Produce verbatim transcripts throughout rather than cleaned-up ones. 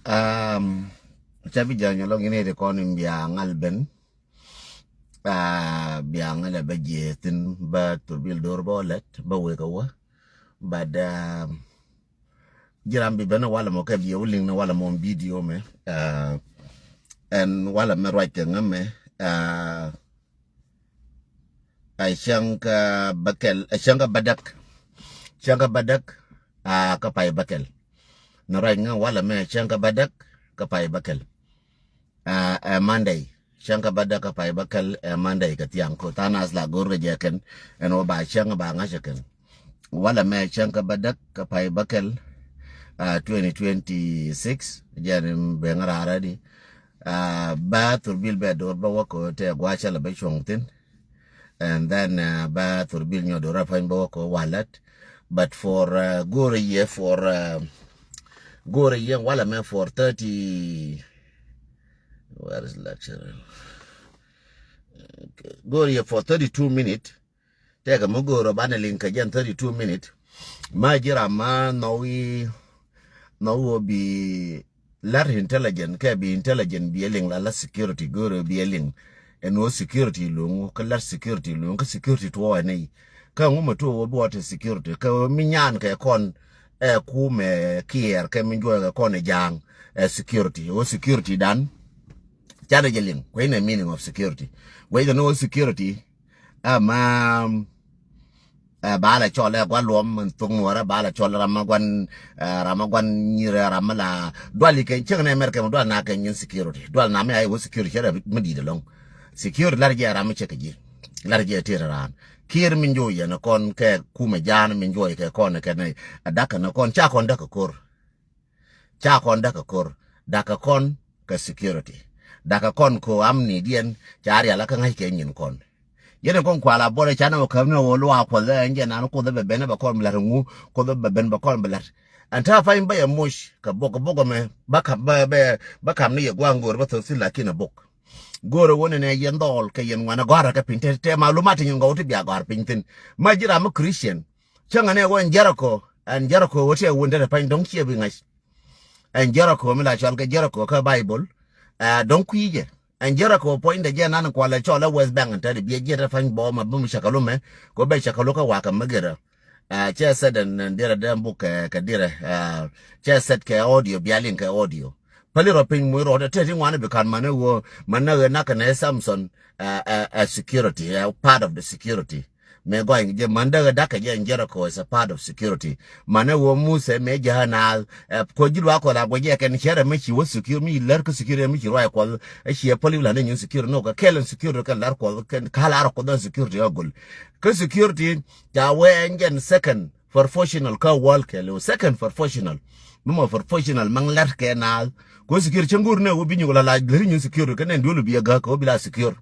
Um, ca bi jany alɔŋ ini ti kɔn in bia ŋal ben. Ah, bia ŋal a ba jiɛ thin ba thurbil dor ba lɛt ba wek awa. But um, jiram bi ben wala mɔ kɛ bia wuliŋ ni wala mɔ video mɛ. Ah, ɛn wala mɛ ruac kɛ ŋa mɛ. Ah, a cäŋ kä bäkɛl, a cäŋ kä bädäk. Cäŋ kä bädäk, a kä pay bäkɛl. Ni ruac ŋä walɛ mɛ cäŋ kä bädäk kä pay bäkɛl. A, ɛ Monday. Cäŋ kä bädäk kä pay bäkɛl ɛ Monday kä thiaŋ ko thanas la go̱r kä jɛ kɛn. Ɛn wä ba cäŋ ba ŋa̱cä kɛn. Walɛ mɛ cäŋ kä bädäk kä pay bäkɛl, a, twenty twenty-six. Jɛn ben ŋä rarä di. Ah, ba thurbil bɛ dor ba wä ko tɛ gua cɛ la bɛ cuɔŋ thin. And then, ah, ba thurbil nyɔ dor a pany ba wä ko walat. But for, ah, go̱rɛ yɛ for, ah, go̱rɛ yɛ wala mɛ for thirty. Where is lecture? Okay. Go̱rɛ yɛ for thirty-two minute. Tɛkɛ mi go̱o̱rä banɛ liŋ kɛ jɛn thirty-two minute. Ma ji̱ ram ma nhɔwi, nhɔwi wä bi lar intelligent kɛ bi intelligent bi liŋ la la security go̱o̱rä bi liŋ. Ɛn wä security luŋ kä lar security luŋ kä security tuɔ ɛn nɛy. Kä ŋu mɛ tuɔ wä bi wä te security kä mi nyan kɛ kɔn ɛ kumɛ kiɛɛr kɛ mi juɔy kɛ kɔn ɛ ja̱a̱ŋ ɛ security wä security dan. Canɛ jɛ liŋ kuɛ inɛ meaning of security. Wä jɛ ni wä security. Ama, ɛ, ba la cɔl ɛ guan luɔm min thok nuɔrɛ ba la cɔl ram ma guan, ɛ, ram ma guan nyirɛ ram ma la dual ikɛ cieŋ nɛ mɛr kɛ ma dual na kɛ nyin security dual na mi ay wä security cɛ rɛ mi dit alɔŋ. Security lar jɛ ram mi cɛ kɛ ji̱ lar jɛ tir ran kier min jo yɛn kɔn kɛ kumɛ jan min jo kɛ kɔn kɛ nɛ adak kɛ nɛ kɔn ca kɔn dak kɛ kor. Ca kɔn dakä kor dakä kɔn kä security. Dakä kɔn ko amni diɛn ca rial kä ŋa̱c kɛ nyin kɔn. Yɛn kɔn kual a bɔrɛ ca na wä käm na wä luaak kuɔth ɛn jɛ nan kuoth bɛ ben bɛ kɔn bɛ lat ŋu kuoth bɛ ben bɛ kɔn bɛ lat. Ɛn ta pany bä yɛ muc kɛ bok bok mɛ bä kam bä bä bä kam ni yɛ gua̱a̱ŋ go̱o̱r bä thok thin lakin a bok. Go̱o̱r wä ni nɛ yɛn dhɔl kɛ yɛn ŋuan a gɔ̱a̱r kɛ piny te te ma lumat ti nyin gɔw ti bia gɔ̱a̱r piny thin. Ma ji̱ ram mi Christian. Cäŋ ɛn ɛ wä ɛn Jericho ɛn Jericho wä tiɛ wun te te pany dɔ̱ŋ ciɛ bi ŋa̱c. Ɛn Jericho mi la cɔal kɛ Jericho kä Bible. Ɛ dɔ̱ŋ kui̱ jɛ ɛn Jericho puɔ̱nydɛ jɛ nan kualɛ cɔl ɛ West Bank ɛn tɛt biɛ jiɛt ɛ pa̱ny bɔɔm ɛ bum cɛ kɛ lumɛ. Kɛ bɛ cɛ kɛ luk kä wakɛ mi gɛrɛ. Ɛ cɛ sɛt ɛn ɛn dirɛ dɛm buk kɛ kɛ dirɛ. Ɛ cɛ sɛt kɛ audio bia liŋ kɛ audio. Päli rɔ piny muc rɔ tɛ tɛt iŋuan bi kan manɛ ɣöö manɛ ɣöö nakɛ nɛ Samson. Ɛ ɛ ɛ security ɛ part of the security. Mëë gɔny jɛ män däk ɛ da̱k kɛ jɛ ɛn Jericho is a part of security. Män ɛ ɣöö Muthɛ mëë jäk ɛ naath ɛ kuɔc ji̱ luaak kɔn la guɔ jɛ kɛn cɛ rɛ mi ci wä security mi lär kä security mi ci ruac kuɔth. Ɛ ci ɛ päli la ni nyin security nɔ kɛ kɛl ɛn security kɛ lär kuɔth kɛn ka̱l ar kuɔth ɛn security ɛ gol. Kä security ca wee ɛn jɛn second professional kä world kɛɛliw second professional. Mi mɔ professional maŋ lär kɛ naath. Kuɔth security cä ŋur ni ɛ wä bi nyuk la la lär nyin security kɛ nɛn duel bi ɛ gäk kɛ wä bi la secure.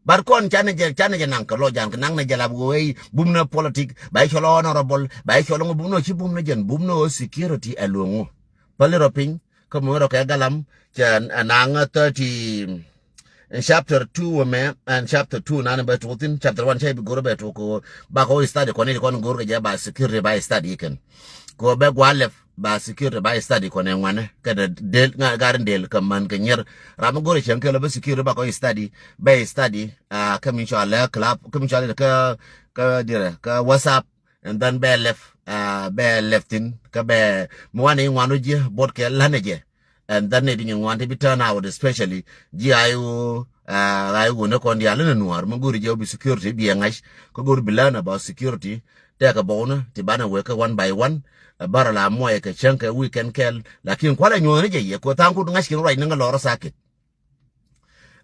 But kɔn canɛ jɛ canɛ jɛ naŋ kɛ lɔ jan kɛ naŋ nɛ jɛ lap wee bum nɛ politic ba i̱ cɔl honorable ba i̱ cɔl ŋɔ bum nɛ ci bum nɛ jɛn bum nɛ ɣöö security ɛ luɔ̱ŋ ŋu. Päli rɔ piny kä muc rɔ kɛ galam cɛ ɛ naŋ thirty. In chapter two wä mɛ ɛn chapter two nanɛ bɛ tuɔthin chapter one cɛ bi go̱r bɛ tuɔk kɛ ɣöö bakɔ study kɔn i̱ kɔn go̱r kɛ jɛ ba security ba study kɛn. Kɛ ɣöö bɛ gua̱a̱ lɛp ba security ba study kɔn ɛ ŋuanɛ kɛ dɛ del ŋa garin del kɛ män kɛ nyier. Ram mi go̱r cieŋ kɛl bä security ba kɔ study bɛ study. Kä mi cɔal lɛ club kä mi cɔal lɛ kä kä dirɛ kä WhatsApp. And then bɛ lɛp bɛ lɛp thin kä bɛ mi wanɛ i̱ ŋuan wä jiɛ bot kɛ lanɛ jɛ. And then ni di nyin ŋuan ti bi turn out especially ji̱ ay wä ay wä ni kɔn diaal ni nuaar mi go̱r jɛ wä bi security bi ɛ ŋa̱c. Kä go̱r bi learn about security. Tɛkɛ bɔwni ti banɛ wek kɛ one by one. Ɛ bärɛ la muɔyɛ kɛ cäŋ kɛ weekend kɛl lakin kualɛ nyuɔ̱ɔ̱ni jɛ yɛ kɛ tha̱a̱ŋ kut ŋa̱c kin ruac ni ŋä lɔrä sakit.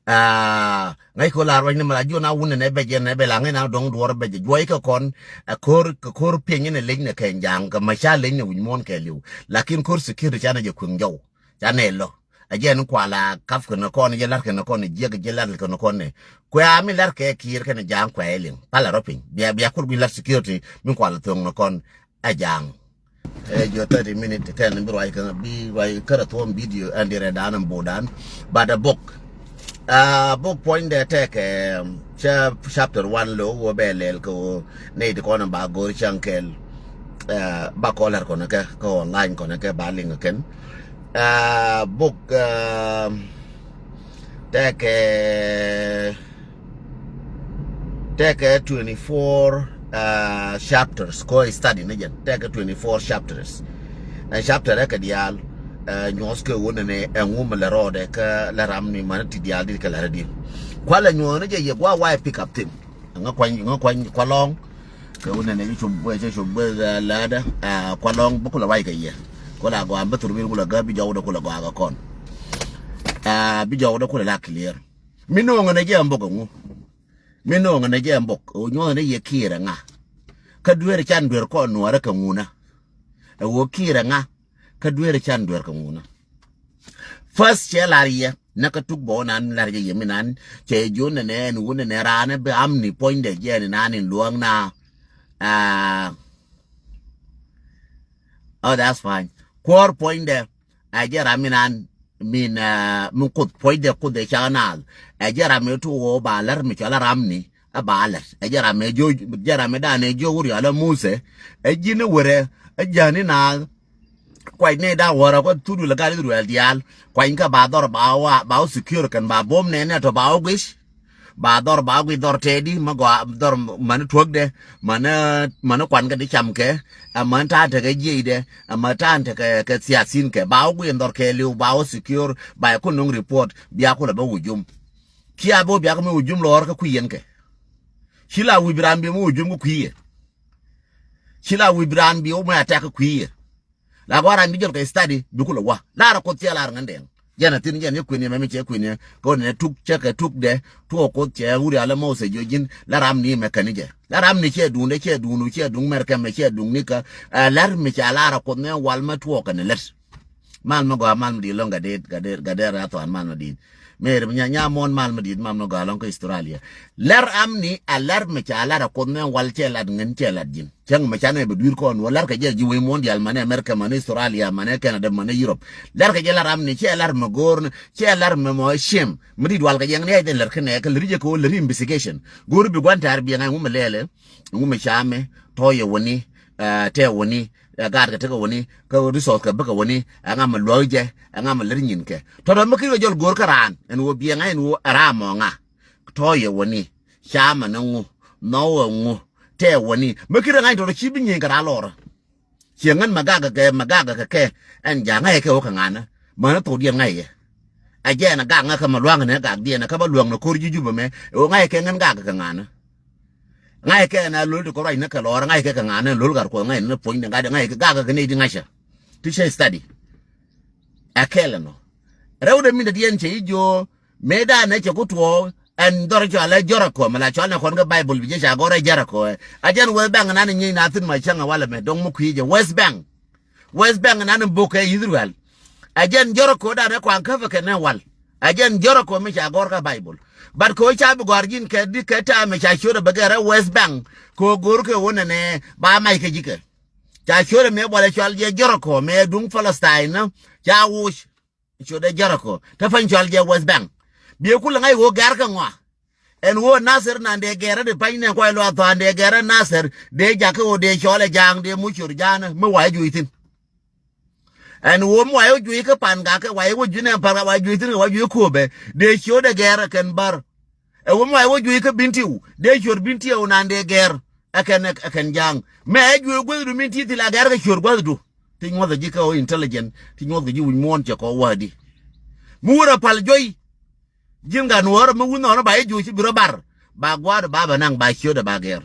Aa ŋäc kɛ la ruac ni mɛ la jiɔn a wun ni nɛ bɛc yɛn nɛ bɛ la ŋäc na dɔ̱ŋ duɔr bɛc jɛ juɔc kɛ kɔn. Ɛ ko̱r kɛ ko̱r piɛny ni lec ni kɛ ja̱a̱ŋ kɛ mɛ ca lec ni wi̱c muɔ̱ɔ̱n kɛ li̱w. Lakin ko̱r security canɛ jɛ kueŋ jɔw. Canɛ lɔ. Ɛ jɛn kuala kap kɛn kɔn jɛ lar kɛn kɔn jiɛk jɛ lar kɛn kɔn ni. Kuɛ a mi lar kɛ kiir kɛn ja̱a̱ŋ kuɛ liŋ palɛ rɔ piny bia bia kur bi lar security mi kuala thoŋ ni kɔn. Ɛ ja̱a̱ŋ. Ɛ jiɔ thirty minute kɛn bi ruac kɛn bi ruac kärɛ thuɔ̱ɔ̱m video ɛn dirɛ dan ɛn bo̱o̱dan. But ɛ bok. Aa bok puɔ̱nydɛ tɛkɛ cɛ chapter one lo wä bɛ lɛl kɛ wä nɛy ti kɔn ba go̱r cäŋ kɛl. Ɛ ba kɔlɛr kɔn kɛ kɛ online kɔn kɛ ba liŋ kɛn. Ah, book, ah, tɛkɛ, tɛkɛ twenty-four, ah, chapters. Kɔ study ni jɛn, tɛkɛ twenty-four chapters. Ɛn chapter ɛ kɛ diaal, ah, nyuɔth kɛ wun ni ɛŋu mi lɛ rɔɔdɛ kɛ lɛ ram ni mani ti diaal di kɛ lɛ rɛ di. Kua lɛ nyuɔth ni jɛ yɛ gua why pick up thing. Ŋa kuany, ŋa kuany kua lɔŋ. Kɛ wun nɛnɛ ci cop, cɛ cop, eh, läädä, eh, kua lɔŋ bi kulɛ ruac kɛ yɛ. Kulɛ gɔaa bi thur bi kulɛ gä bi jɔwdɛ kulɛ gɔaa kɛ kɔn. Eh, bi jɔwdɛ kulɛ la clear. Mi no̱o̱ŋ nɛ jɛ mbok ɛŋu. Mi no̱o̱ŋ nɛ jɛ mbok. Ɛ wä nyuɔ̱th nɛ yɛ kiɛɛr ɛŋa. Kä dueer can dueer kɔn nuɔrɛ kɛ ŋunä. Ɛ wä kiɛɛr ɛŋa. Kä dueer can dueer kɛ ŋunä. First cɛ lar yɛ. Nä kä tuk bä wä nan lar jɛ yɛ mi nan cɛ jun nɛ nɛ ɛn wun nɛ nɛ ran bi amni puɔ̱nydɛ jɛ ni nan in luäŋ na. Ah, oh, that's fine. Kuɔr puɔ̱nydɛ ɛ jɛ ram mi nan min, ah, mi kuth puɔ̱nydɛ kuth ɛ cak naath. Ɛ jɛ ram mi tu wä ba lär mi cɔl a ram ni ɛ ba lär. Ɛ jɛ ram mi jiö, jɛ ram mi dan ɛ jiö wur yɔl ɛ Musɛ. Ɛ ji̱n ɛ wurɛ ɛ jäni naath. Kuac ni da wäärä kɔ thut wi̱lɛ gat Ithɛrɛl diaal. Kuany kä ba dhɔr ba wa, ba wä secure kɛn ba bom nɛn nɛ tɔ ba wä guic. Ba dhɔr ba wä guic dhɔr tɛɛdi, ma gɔaa dhɔr mani tuɔkdɛ, mani, mani kuan kɛ di cam kɛ, ɛ mani ta̱a̱n tekɛ jiɛcdɛ, ɛ mani ta̱a̱n tekɛ kɛ thiathinkɛ, ba wä guic dhɔr kɛɛliw, ba wä secure, ba yɛ kun no̱ŋ report, bia kulɛ bä wujum. Cia bi wä bia kä mi wujum lɔɔr kä kui̱ yɛn kɛ. Ci la wi̱i̱ bi raan bi mi wujum kä kui̱ yɛ. Ci la wi̱i̱ bi raan bi wä mi attack kä kui̱ yɛ. La gɔaa ran bi jɔl kɛ study bi kulɛ wä. Lar Kuoth cɛ lar ŋän dɛŋ. Jɛn a thin jɛn yɛ kui̱n yɛ mɛ mi cɛ kui̱n yɛ. Kɛ ɣöö nɛ tuk cɛ kɛ tukdɛ tuɔɔk Kuoth cɛ wuri alɛ Moses jiö ji̱n la ram ni mɛ kɛn jɛ. La ram ni cɛ duundɛ cɛ duundu cɛ duŋ mɛr kɛmɛ cɛ duŋ ni kä. Ɛ lɛr mi ca lar Kuoth nɛ wal mɛ tuɔɔk kɛn lɛt. Mal mi gɔaa mal mi di̱i̱t lɔŋ gat dee gat dee gat dee rat thuan mal mi di̱i̱t. Meri mi nya nya muɔ̱n mal mi di̱i̱t mal mi gɔaa lɔŋ kä Australia. Lɛr am ni a lɛr mi ca lar Kuoth nɛ wal cɛ lat ŋän cɛ lat ji̱n. Cäŋ mɛ canɛ bɛ dui̱r kɔn wä lɛr kɛ jɛ ji̱ wec muɔ̱n diaal manɛ America manɛ Australia manɛ Canada manɛ Europe. Lɛr kɛ jɛ lɛr am ni cɛ lɛr mɛ go̱o̱r ni cɛ lɛr mɛ mɔ shame. Mi di̱t wal kɛ jɛ ŋni ɛc dhin lɛr kɛ nɛ kɛ lɛr jɛ kɛ wä lɛr investigation. Go̱o̱r bi gua̱n tɛ̈r biɛŋ ɛŋu mɛ lɛɛlɛ. Ɛŋu mɛ camɛ tɔ̱ yɛ wäni, eh, tɛ wäni, eh, gaat kɛ tekɛ wäni, kä resource kɛ bäkɛ wäni, ɛŋa mɛ luäk jɛ, ɛŋa mɛ lɛr nyin kɛ. Tɔ̱tɔ̱ mi ki̱n kɛ jɔl go̱o̱r kä raan ɛn wä biɛŋ ɛn wä ɛ ram mɔ ŋa. Tɔ̱ yɛ wäni, camɛ ni ŋu, nhɔwɛ ŋu, tɛ wäni. Mi ki̱n rɛ ŋa̱c tɔ̱tɔ̱ ci bi nyieeny kɛ raan lɔrä. Ciɛ ŋän mɛ gak kɛ mɛ gak kɛ kɛ ɛn ja̱ ŋa̱c kɛ wä kɛ ŋanä. Mäni thok diɛn ŋa̱c yɛ. Ɛ jɛ ɛn gak ŋa̱c kɛ mɛ lua̱ŋ ni gak diɛn ɛ kä bä luäŋ ni ko̱r ji̱ Jubɛ mɛ ɛ wä ŋa̱c kɛ ŋän gak kɛ ŋanä. Ŋa̱c kɛ ɛn a lo̱l ti kɔ ruac ni kɛ lɔɔr ŋa̱c kɛ kɛ ŋanä lo̱l gat Kuɔth ŋa̱c ni puɔ̱ny ni gat ŋa̱c kɛ gak kɛ ni di ŋa̱cä. Ti cɛ study. Ɛ kɛl ɛnɔ. Rɛw dee min dee diɛn cɛ i̱ jiö mëë danɛ cɛ ku tuɔɔk ɛn dhɔr cɔalɛ Jɛriko mɛ la cɔalnɛ kɔn kä Baibol bi jɛ ca gɔrɛ Jɛriko ɛ. A jɛn West Bank nan nyieny na thin ma cäŋ ɛ walɛ mɛ dɔ̱ŋ mi kui̱ jɛ West Bank. West Bank nan in bok kɛ Ithɛrɛl. A jɛn Jɛriko danɛ kuaŋ käpɛ kɛ nɛ wal. A jɛn Jɛriko mi ca gɔr kä Baibol. But kɛ wä ca bi gɔ̱a̱r ji̱n kɛ di kɛ ta̱a̱ mɛ ca ciöt ɛ bɛ gɛr ɛ West Bank kɛ wä go̱r kɛ wä nɛnɛ ba mac kɛ ji̱ kɛ. Ca ciöt ɛmɛ buɔlɛ cɔal jɛ Jɛriko mɛ duŋ Palestine ni ca wuc. Ciöt ɛ Jɛriko te pany cɔal jɛ West Bank. Biɛ kulɛ ŋa̱c ɣöö gɛ̈r kɛ ŋɔa. Ɛn ɣöö Nasir nan dee gɛ̈r ɛ di pany nɛ kuay luaak thɔan dee gɛ̈r ɛ Nasir dee jakä ɣöö dee cɔal ɛ ja̱a̱ŋ dee muc ciöt ja̱a̱nä mi wa̱i̱ juc thi̱n. Ɛn ɣöö mi wa̱i̱ wä juc kä pan gakɛ wa̱i̱ wä juc nɛ pan gakɛ wa̱i̱ juc thi̱n kɛ wa̱i̱ juc kööbɛ dee ciöt ɛ gɛ̈r ɛ kɛn bär. Ɛ wä mi wa̱i̱ wä juec kä Bintiu dee ciöt Bintiu nan dee gɛr ɛ kɛn ɛ kɛn ja̱a̱ŋ. Mɛ ɛ juec guäthdu min ti thil a gɛr kɛ ciöt guäthdu. Ti nyuɔth ɛ ji̱ kä ɣöö intelligent ti nyuɔth kɛ ji̱ wi̱c muɔ̱ɔ̱n cɛ kɔ wädi. Mi wurɛ pal juɔy. Ji̱n gat nuɔ̱ɔ̱rä mi wun nhɔɔrä ba jɛ juec ci bi rɔ bar ba gua̱a̱r ba bɛ naŋ ba ciöt ɛ ba gɛr.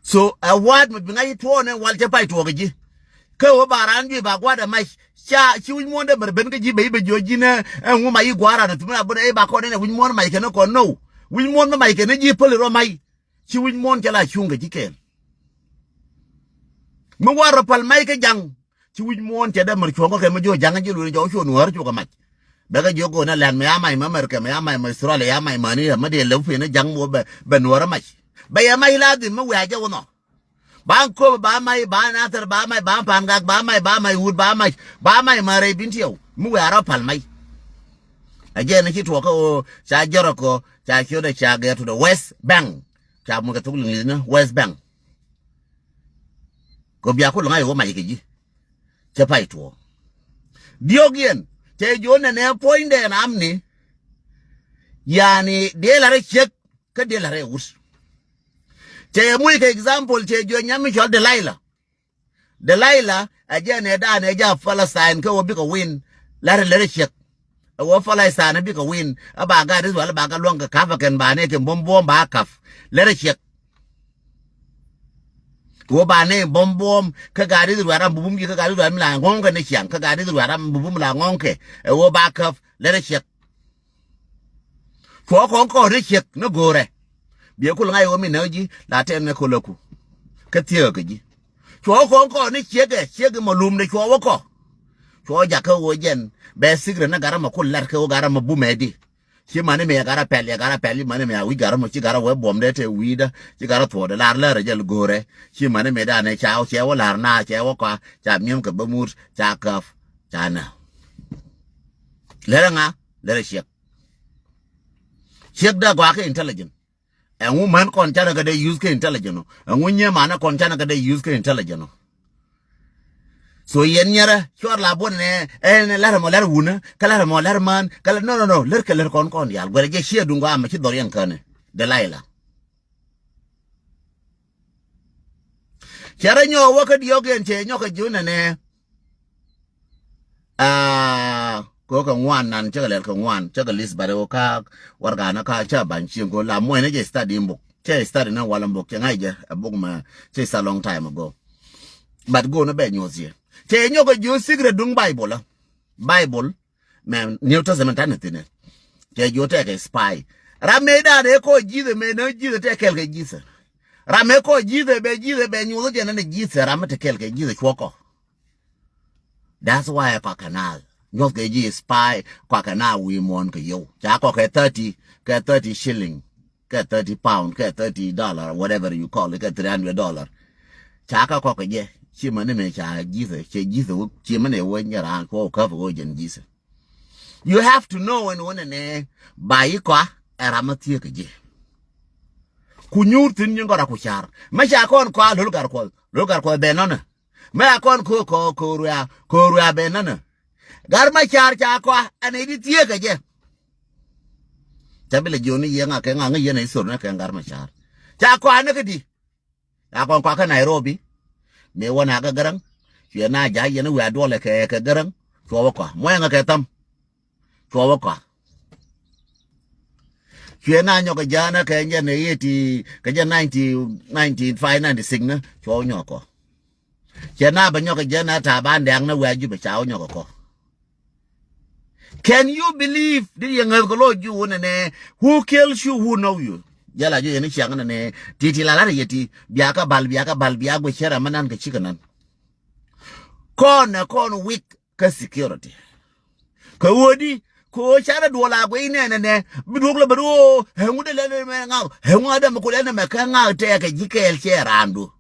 So ɛ wa̱a̱t mi bi ŋa̱c tuɔɔk ni wal cɛ pay tuɔɔk ji̱. Kä ɣöö ba raan juëc ba gua̱a̱r ɛ mac ca ci wi̱c muɔ̱ɔ̱n dee bär ben kä ji̱ ben ji̱ ben jiö ji̱n ɛ ŋu mac i̱ gua̱a̱r raan ɛ thum na bun ɛ i̱ ba kɔn ɛn ɛ wi̱c muɔ̱ɔ̱n mac kɛn ɛ kɔn now. Wi̱c muɔ̱ɔ̱n mi mac kɛn ɛ ji̱ päl i̱ rɔ mac. Ci wi̱c muɔ̱ɔ̱n cɛ la cuŋ kɛ ji̱ kɛɛl. Mi wa̱a̱r rɔ pal mac kä ja̱ŋ ci wi̱c muɔ̱ɔ̱n cɛ dee mär cuɔ̱ŋ kä kɛ mi jiö ja̱ŋ ji̱ luël jɔk cuɔ nuäär cukɛ mac. Bɛ kɛ jiök go̱o̱n ɛ lɛn mɛ ya mac mɛ America mɛ ya mac mɛ Australia ya mac mäni ɛ mi dee lɛw pin ɛ ja̱ŋ muɔ bɛ nuäär ɛ mac. Bɛ yɛ mac la dhim mi wiaa jɛ wä nhɔ. Ba köp ba mac ba nathɛr ba mac ba pa̱n gak ba mac ba mac wut ba mac ba mac ma rɛy Bintiu mi wiaa rɔ pal mac. Ɛ jɛn ci tuɔɔk kä ɣöö ca Jɛriko ca ciötdɛ ca gɛr to the West Bank. Ca muc kɛ thok Liŋli̱th ni West Bank. Kɛ bia kul ŋa̱c ɣöö mac kɛ ji̱. Cɛ pay tuɔɔk. Diɔ̱k yɛn cɛ jiö nɛnɛ puɔ̱nydɛ namni. Yani dee la̱rä ciek kä dee la̱rä wut. Cɛ yɛ muc kɛ example cɛ jiö nyam mi cɔl Delilah. Delilah a jɛ nɛ danɛ ja Palestine kä wä bikɛ win. La̱rä lärä ciek. Ɛ wä Palestine bikɛ win a ba gat Israel ba gat luäŋ kɛ kap a kɛn ba nɛ kɛ buɔm buɔm ba kap. Lärä ciek. Wä ba nɛ buɔm buɔm kä gat Israel ram bubum ji̱ kä gat Israel mi la ŋɔŋ kɛ ni ciaŋ kä gat Israel ram bubum la ŋɔŋ kɛ. Ɛ wä ba kap lärä ciek. Cuɔ kɔn kɔn ni ciek ni go̱o̱rɛ. Biɛ kul ŋa̱c wä mi näk ji̱ la tɛn ni kol aku. Kä thiek kɛ ji̱. Cuɔ kɔn kɔn ni ciek ɛ ciek mɔ lumdɛ cuɔ wä kɔ. Cuɔ jakä wä jɛn bɛ sikirɛ ni gat ram mɔ kul lat kɛ wä gat ram mɔ bumɛ di. Ci mani mɛ gat ram pɛl yɛ gat ram pɛl ci mani mɛ a wi̱c gat ram mɔ ci gat ram wee buɔmdɛ te wi̱i̱dä ci gat ram thuɔɔdɛ lar lär jɛl go̱o̱rɛ. Ci mani mɛ danɛ ca cɛ wä lar na cɛ wä kɔa ca mi̱em kɛ bä mut ca käp ca nä. Lärä ŋa lärä ciek. Ciek da gɔaa kä intelligent. Ɛŋu män kɔn canɛ kɛ dee use kɛ intelligent ɔ? Ɛŋu nyie manɛ kɔn canɛ kɛ dee use kɛ intelligent ɔ? So yɛn nyɛrɛ cuɔr la buɔn nɛ ɛn lɛr mɔ lɛr wunä kä lɛr mɔ lɛr män kä lɛr no no no lɛr kɛ lɛr kɔn kɔn dial guɛrɛ jɛ ciɛ duŋ gɔaa mɛ ci dhɔr yɛn känɛ. Delilah. Cɛ rɔ nyɔk wä kä diɔ̱k yɛn cɛ nyɔk kɛ ji̱ wä nɛnɛ. Aa, kɛ wä kɛ ŋuan nan cä kɛ lɛl kɛ ŋuan cä kɛ lis bat wä ka warɛgakni ka cä ba̱ny cieŋ kɛ wä la muɔ̱cnɛ jɛ study in bok cɛ study ni wal in bok cɛ ŋa̱c jɛ ɛ bok mɛ cɛ sa long time ago. But go̱o̱n bɛ nyuɔth yɛ cɛ nyɔk kɛ ji̱ wä secret duŋ Bible ɛ. Bible mɛ New Testament tanɛ thi̱n ɛ. Cɛ ji̱ wä tɛkɛ spy. Ram mëë dan ɛ kɔ ji̱th ɛ mëë nä ji̱th ɛ tɛ kɛl kɛ ji̱th ɛ. Ram ɛ kɔ ji̱th ɛ bɛ ji̱th ɛ bɛ nyuɔth ɛ jɛ nä ni ji̱th ɛ ram ɛ tɛ kɛl kɛ ji̱th ɛ cuɔ kɔ. That's why kɔakɛ na nyuɔth kɛ ji̱ spy kɔakɛ na wi̱i̱ muɔ̱ɔ̱n kɛ yio̱w ca kɔkɛ thirty kɛ thirty shilling kɛ thirty pound kɛ thirty dollar whatever you call it kɛ three hundred dollar. Ca kɛ kɔkɛ jɛ ci mani mɛ ca ji̱thɛ cɛ ji̱thɛ wä ci mani wä nyɛ raan kɔ käp wä jɛn ji̱thɛ. You have to know ɛn wä nɛnɛ ba yi kɔa ɛ ram a thiek kɛ ji̱. Ku nyuur thi̱n nyin kɔra ku car mɛ ca kɔn kɔa lo̱l gar kuɔth lo̱l gar kuɔth bɛ nɔnɛ. Mɛ a kɔn ko̱o̱k kɔ ko̱o̱k ruaak ko̱o̱k ruaak ben nänä. Gat Macar ca kɔa ɛn i̱ di thieekä jɛ. Ca bi lɛ jiɔni yiëë ŋa kɛ ŋa ŋä yɛn a i̱ thor nä kɛ Gat Macar ca kɔa nä kä di. A kɔn kɔa kä Nairobi. Mëë wä na kä Gäräŋ cuɛ na ja̱ yɛn i̱ wiaa duɔlɛ kɛ kɛ Gäräŋ. Cuɔ wä kɔa muɔ̱yɛ ŋä kɛ thäm. Cuɔ wä kɔa. Cuɛ na nyɔk kɛ jänä kɛ jɛn eighty kɛ jɛn ninety ninety five ninety six ni cuɔ wä nyɔk kɔ. Cɛ na bɛ nyɔk kɛ jɛn na ta̱a̱ ban dɛ̈k ni wɛ a Jubɛ ca wä nyɔk kɛ kɔ. Can you believe di yɛ ŋäth kɛ lo̱c ju wä nɛnɛ? Who kills you, who know you? Jɛ la ju yɛn i̱ ciaŋ nɛnɛ ti̱ti̱ la lat yɛ ti bia kä bal bia kä bal bia guic cɛ rɛ mä nan kɛ cikɛ nan. Kɔn ɛ kɔn wik kä security. Kɛ ɣöö di kɛ ɣöö canɛ duɔl a guic nɛnɛ nɛ bi duɔk lɛ bɛ ɣöö ɛ ŋut ɛ lɛn mɛ ŋa̱k ɛ ŋut ɛ däm kul ɛn mɛ kä ŋa̱k tɛɛkɛ ji̱ kɛɛl cɛ raandu.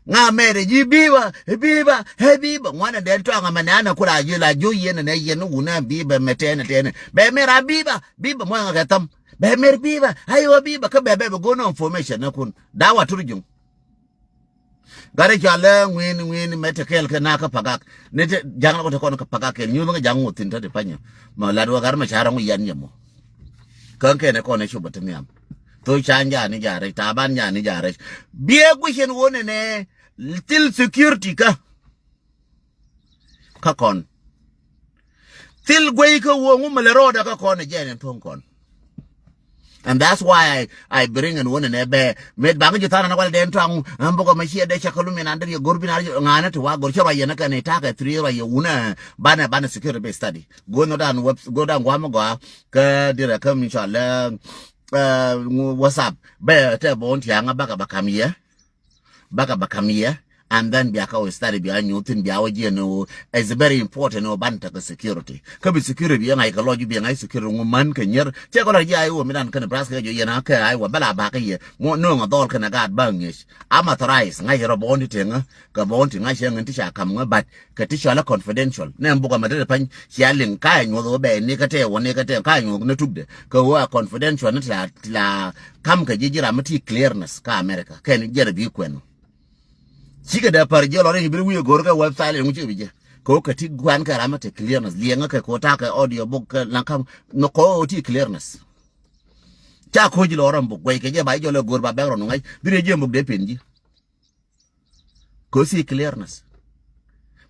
Ŋa̱k mɛɛt ɛ ji̱ bi̱i̱bä ɛ bi̱i̱bä ɛ bi̱i̱bä ŋuanɛ dɛn tɔaŋ ɛmɛ nɛn ɛ kul a ji̱ la ji̱ yɛn nɛ yɛn wunɛ bi̱i̱bä mɛ tɛnɛ tɛnɛ bɛ mɛr a bi̱i̱bä bi̱i̱bä muɔ̱ŋ ɛ kɛ thäm. Bɛ mɛr bi̱i̱bä a yɛ wä bi̱i̱bä kä bɛ bɛ bɛ go̱n information ɛ kun da̱a̱ wa tur juŋ. Gat i̱ cɔal lɛ ŋui̱n ŋui̱n mɛ te kɛɛl kɛ na kä pagak ni te ja̱ŋ lɔ kɛ te kɔn kä pagak kɛɛl nyuuth ŋä ja̱ŋ ŋuɔth thi̱n te ti panyä. Mɛ lat wä Gat Macar ŋu yɛn yɛ mɔ. Kä kɛn ɛ kɔn ɛ cupä ti nhiam. Thok ca nyaani ja̱ rɛc Taban nyaani ja̱ rɛc. Biɛ guic ɛn wä nɛnɛ thil security kä. Kä kɔn thil guey kä wuɔ̱ŋ wumɛ lɛ ro̱o̱dɛ kä kɔn ɛ jɛn ɛn thuɔ̱ŋ kɔn. And that's why I, I bring ɛn wä nɛnɛ bɛ met baŋ ji̱ tha̱a̱n ɛn wal dɛn tɔaŋ ɛn bukɛ mɛ ciɛ dee cɛ kä lum in an dee yɛ go̱r bin ar ŋa̱nɛ ti wa go̱r cɛ ruac yɛn kä ni ta̱a̱ kɛ three ruac yɛ wunɛ banɛ banɛ security bɛ study. Go̱r nɔ dan web go̱r dan guam gɔaa kä dirɛ kä mi cɔal lɛ WhatsApp bɛ tɛ bɔn tiaŋä bakɛ ba kam yɛ. Bakɛ ba kam yɛ. And then bia kä wä study bia nyuth thin bia wä jiɛn ni wä. It's very important ni wä ban tekɛ security. Kä bi security bi ŋa̱c kɛ lɔc bi ŋa̱c security ŋu män kɛ nyier cɛ kɛ lɔc ji̱ a i̱ wä mi dan kä Nebraska kɛ jɔ yɛn a kɛ a i̱ wä bɛ la bakä yɛ. Muɔ no̱o̱ŋ a dhɔl kɛn a gaat ba ŋi̱eec. Am authorized ŋa̱c rɔ bɔn ti teŋä kɛ bɔn ti ŋa̱c cɛ ŋän ti ca kam ŋä but kɛ ti cɔal a confidential nɛ bukɛ mɛ te te pany cia liŋ ka ɛ nyuɔth wä bɛ ni kä te wä ni kä te ka ɛ nyuɔth ni tukdɛ kɛ wä a confidential ni ti la ti la kam kɛ ji̱ ji̱ ram mi ti clearness kä America kɛn jiɛn a bi kuɛn. Cikɛ dee pär jiɛ lɔ ri bi wi̱i̱ go̱r kɛ website in ŋuci bi jɛ. Kɛ wä kɛ ti guan kɛ ram ti clearness liɛŋä kɛ kɛ wä takɛ audio book kɛ laŋ kam nɔ kɔ wä ti clearness. Ca ko̱ ji̱ lɔ ram buk guɛy kɛ jɛ ba ji̱ jɔl ɛ go̱r ba background ŋa̱c bi rɛ jiɛ buk dee pen ji̱. Kɛ wä ti clearness.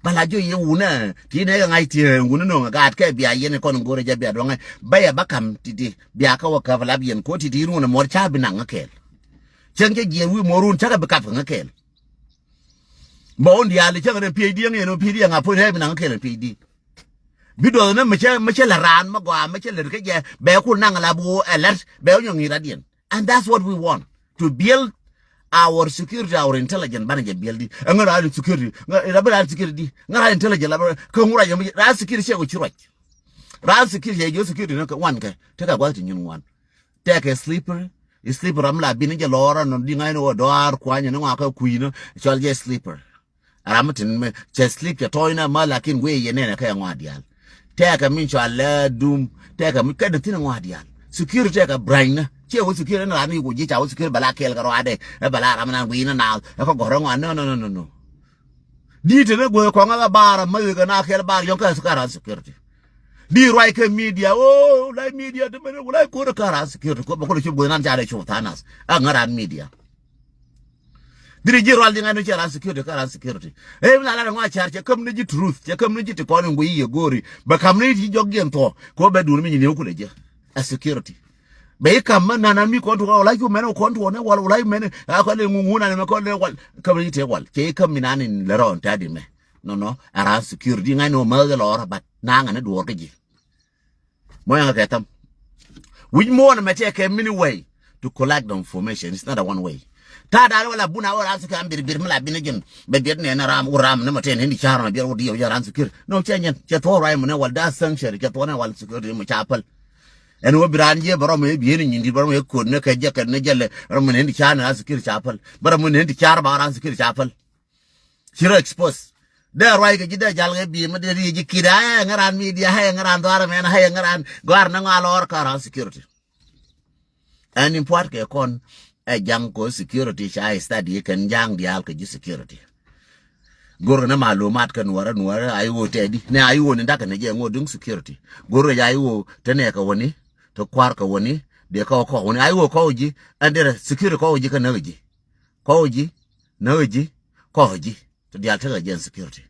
Bala jiɔ yɛ wunä ti nɛ kɛ ŋa̱c ti wunä nɔŋ ɛ gaat kɛ bia yɛn kɔn go̱r ɛ jɛ bia duɔŋɛ bä yɛ bä kam ti ti bia kä wä käp lap yɛn kɛ wä ti ti run ɛ muɔr ca bi naŋ ŋä kɛɛl. Cäŋ cɛ jiɛn wi̱i̱ muɔr run cakɛ bi kap kɛ ŋä kɛɛl. Bä wun diaal cäŋ rɛ PhD ŋiɛn wä PhD ŋa puɔ̱ny rɛ bi naŋ kɛl PhD. Bi duɔth ni mi cɛ mi cɛ lɛ raan mi gɔaa mi cɛ lɛ ri kä jɛ bɛ kun naŋ la bu ɛ lɛt bɛ wä nyɔŋ ŋi̱i̱c radiɛn. And that's what we want to build our security, our intelligence banɛ jɛ build di. Ɛ ŋä raan security ŋä raan security di ŋä raan intelligence la bä kä ŋura jɛ mi raan security cɛ wä ci ruac. Raan security cɛ jɛ security ni kɛ wan kɛ tekɛ gua̱th ti nyin wan. Tɛkɛ slippery. Slippery ram la bini jɛ lɔɔr anɔ di ŋa̱cni wä dɔaar kuanyɛ ni ŋɔakɛ kui̱nä cɔl jɛ slippery. Ram mi tin mi cɛ slip cɛ tɔɔcnä ma lakin wee yɛ nɛnɛ kɛ ŋɔa diaal. Tɛkɛ min cɔal lɛ dum tɛkɛ mi kɛn thin ŋɔa diaal. Security tɛkɛ bränynä ciɛ wä security ni ran ni ku ji̱ ca wä security bɛ la kɛɛl kɛ rɔadɛ. Ɛ bɛ la ram nan gui̱nä naath ɛ kɛ gɔ̱rä ŋɔa no no no no no. Di te ne guey kɔŋ a bar a mäth kɛ na kɛl bar yɔŋ kɛ ran security. Di ruac kɛ media o la media te mene wala ko kɛ ran security ko ba ko cop guey nan ca de cop thanas a ŋa ran media. Di ri ji rual di ŋa no cɛ ran security kɛ ran security. E mi na la ŋa char cɛ kam ni ji truth cɛ kam ni ji ti kɔn ngui ye gori ba kam ni ji jɔk gen tho ko ba dun mi ni ku le je a security. Bɛ i̱ ka̱m mä nanan mi kɔn tuɔɔk wala cu mɛn wä kɔn tuɔɔk ni wal wala mɛn a kɔn lɛ ŋuŋu nan mɛ kɔn lɛ wal. Ka̱m ni tëë wal cɛ i̱ ka̱m mi nan in lɛ rɔɔn tɛ̈t imɛ. Nɔnɔ a raan security ŋa̱c ni wä mäth lɛ lɔɔr but naŋ ani duɔɔr kä ji̱. Mɔ yaŋ kɛ thäm. Wi̱c muɔ̱ɔ̱n mɛ tɛɛ kɛ mini way to collect the information. It's not a one way. Ta̱a̱ da̱a̱n wala bun a wä raan security an bir bir mi la bini ji̱n bɛ biɛt nɛn ram wä ram ni mɛ tɛɛ nɛn di ca̱r mɛ biɛt wä di yɛ wä jɛ raan security. No cɛ nyɛn cɛ thuɔ̱ɔ̱r ruac mɛ ni wal da̱a̱ sanction cɛ thuɔ̱ɔ̱r ni wal security mɛ ca päl. Ɛn wä bi raan jiɛ bɛ rɔm ɛ bieni nyin dit bɛ rɔm ɛ kot ni kɛ jɛ kɛ ni jɛ lɛ rɔm ɛ nɛn ti car ni ran sikir ca päl bɛ rɔm ɛ nɛn ti car ba ran sikir ca päl. Ci rɔ expose dee ruac kɛ ji̱ dee jal kɛ bi mi dee ri ji̱ kit a ɛ ŋɛ ran media ɛ ŋɛ ran dhuar mɛn ɛ ŋɛ ran gɔar ni ŋa lɔr ka ran security. Ɛn in pua̱t kɛ kɔn ɛ ja̱ŋ kɔ security ca study kɛn ja̱ŋ diaal kɛ ji̱ security. Go̱rkɛ ni malumat kɛ nuɔrä nuɔrä a iwoo tɛɛdi ni a iwoo ni dakɛ ni jɛ ŋot duŋ security. Go̱rkɛ jɛ a iwoo te nɛɛkɛ wäni te kua̱rkɛ wäni dee kä wä kɔk wäni a iwoo kɔk ji̱. Ɛn derɛ security kɔk ji̱ kä näk ji̱ kɔk ji̱ näk ji̱ kɔk ji̱. Te diaal tekɛ jɛ ɛn security.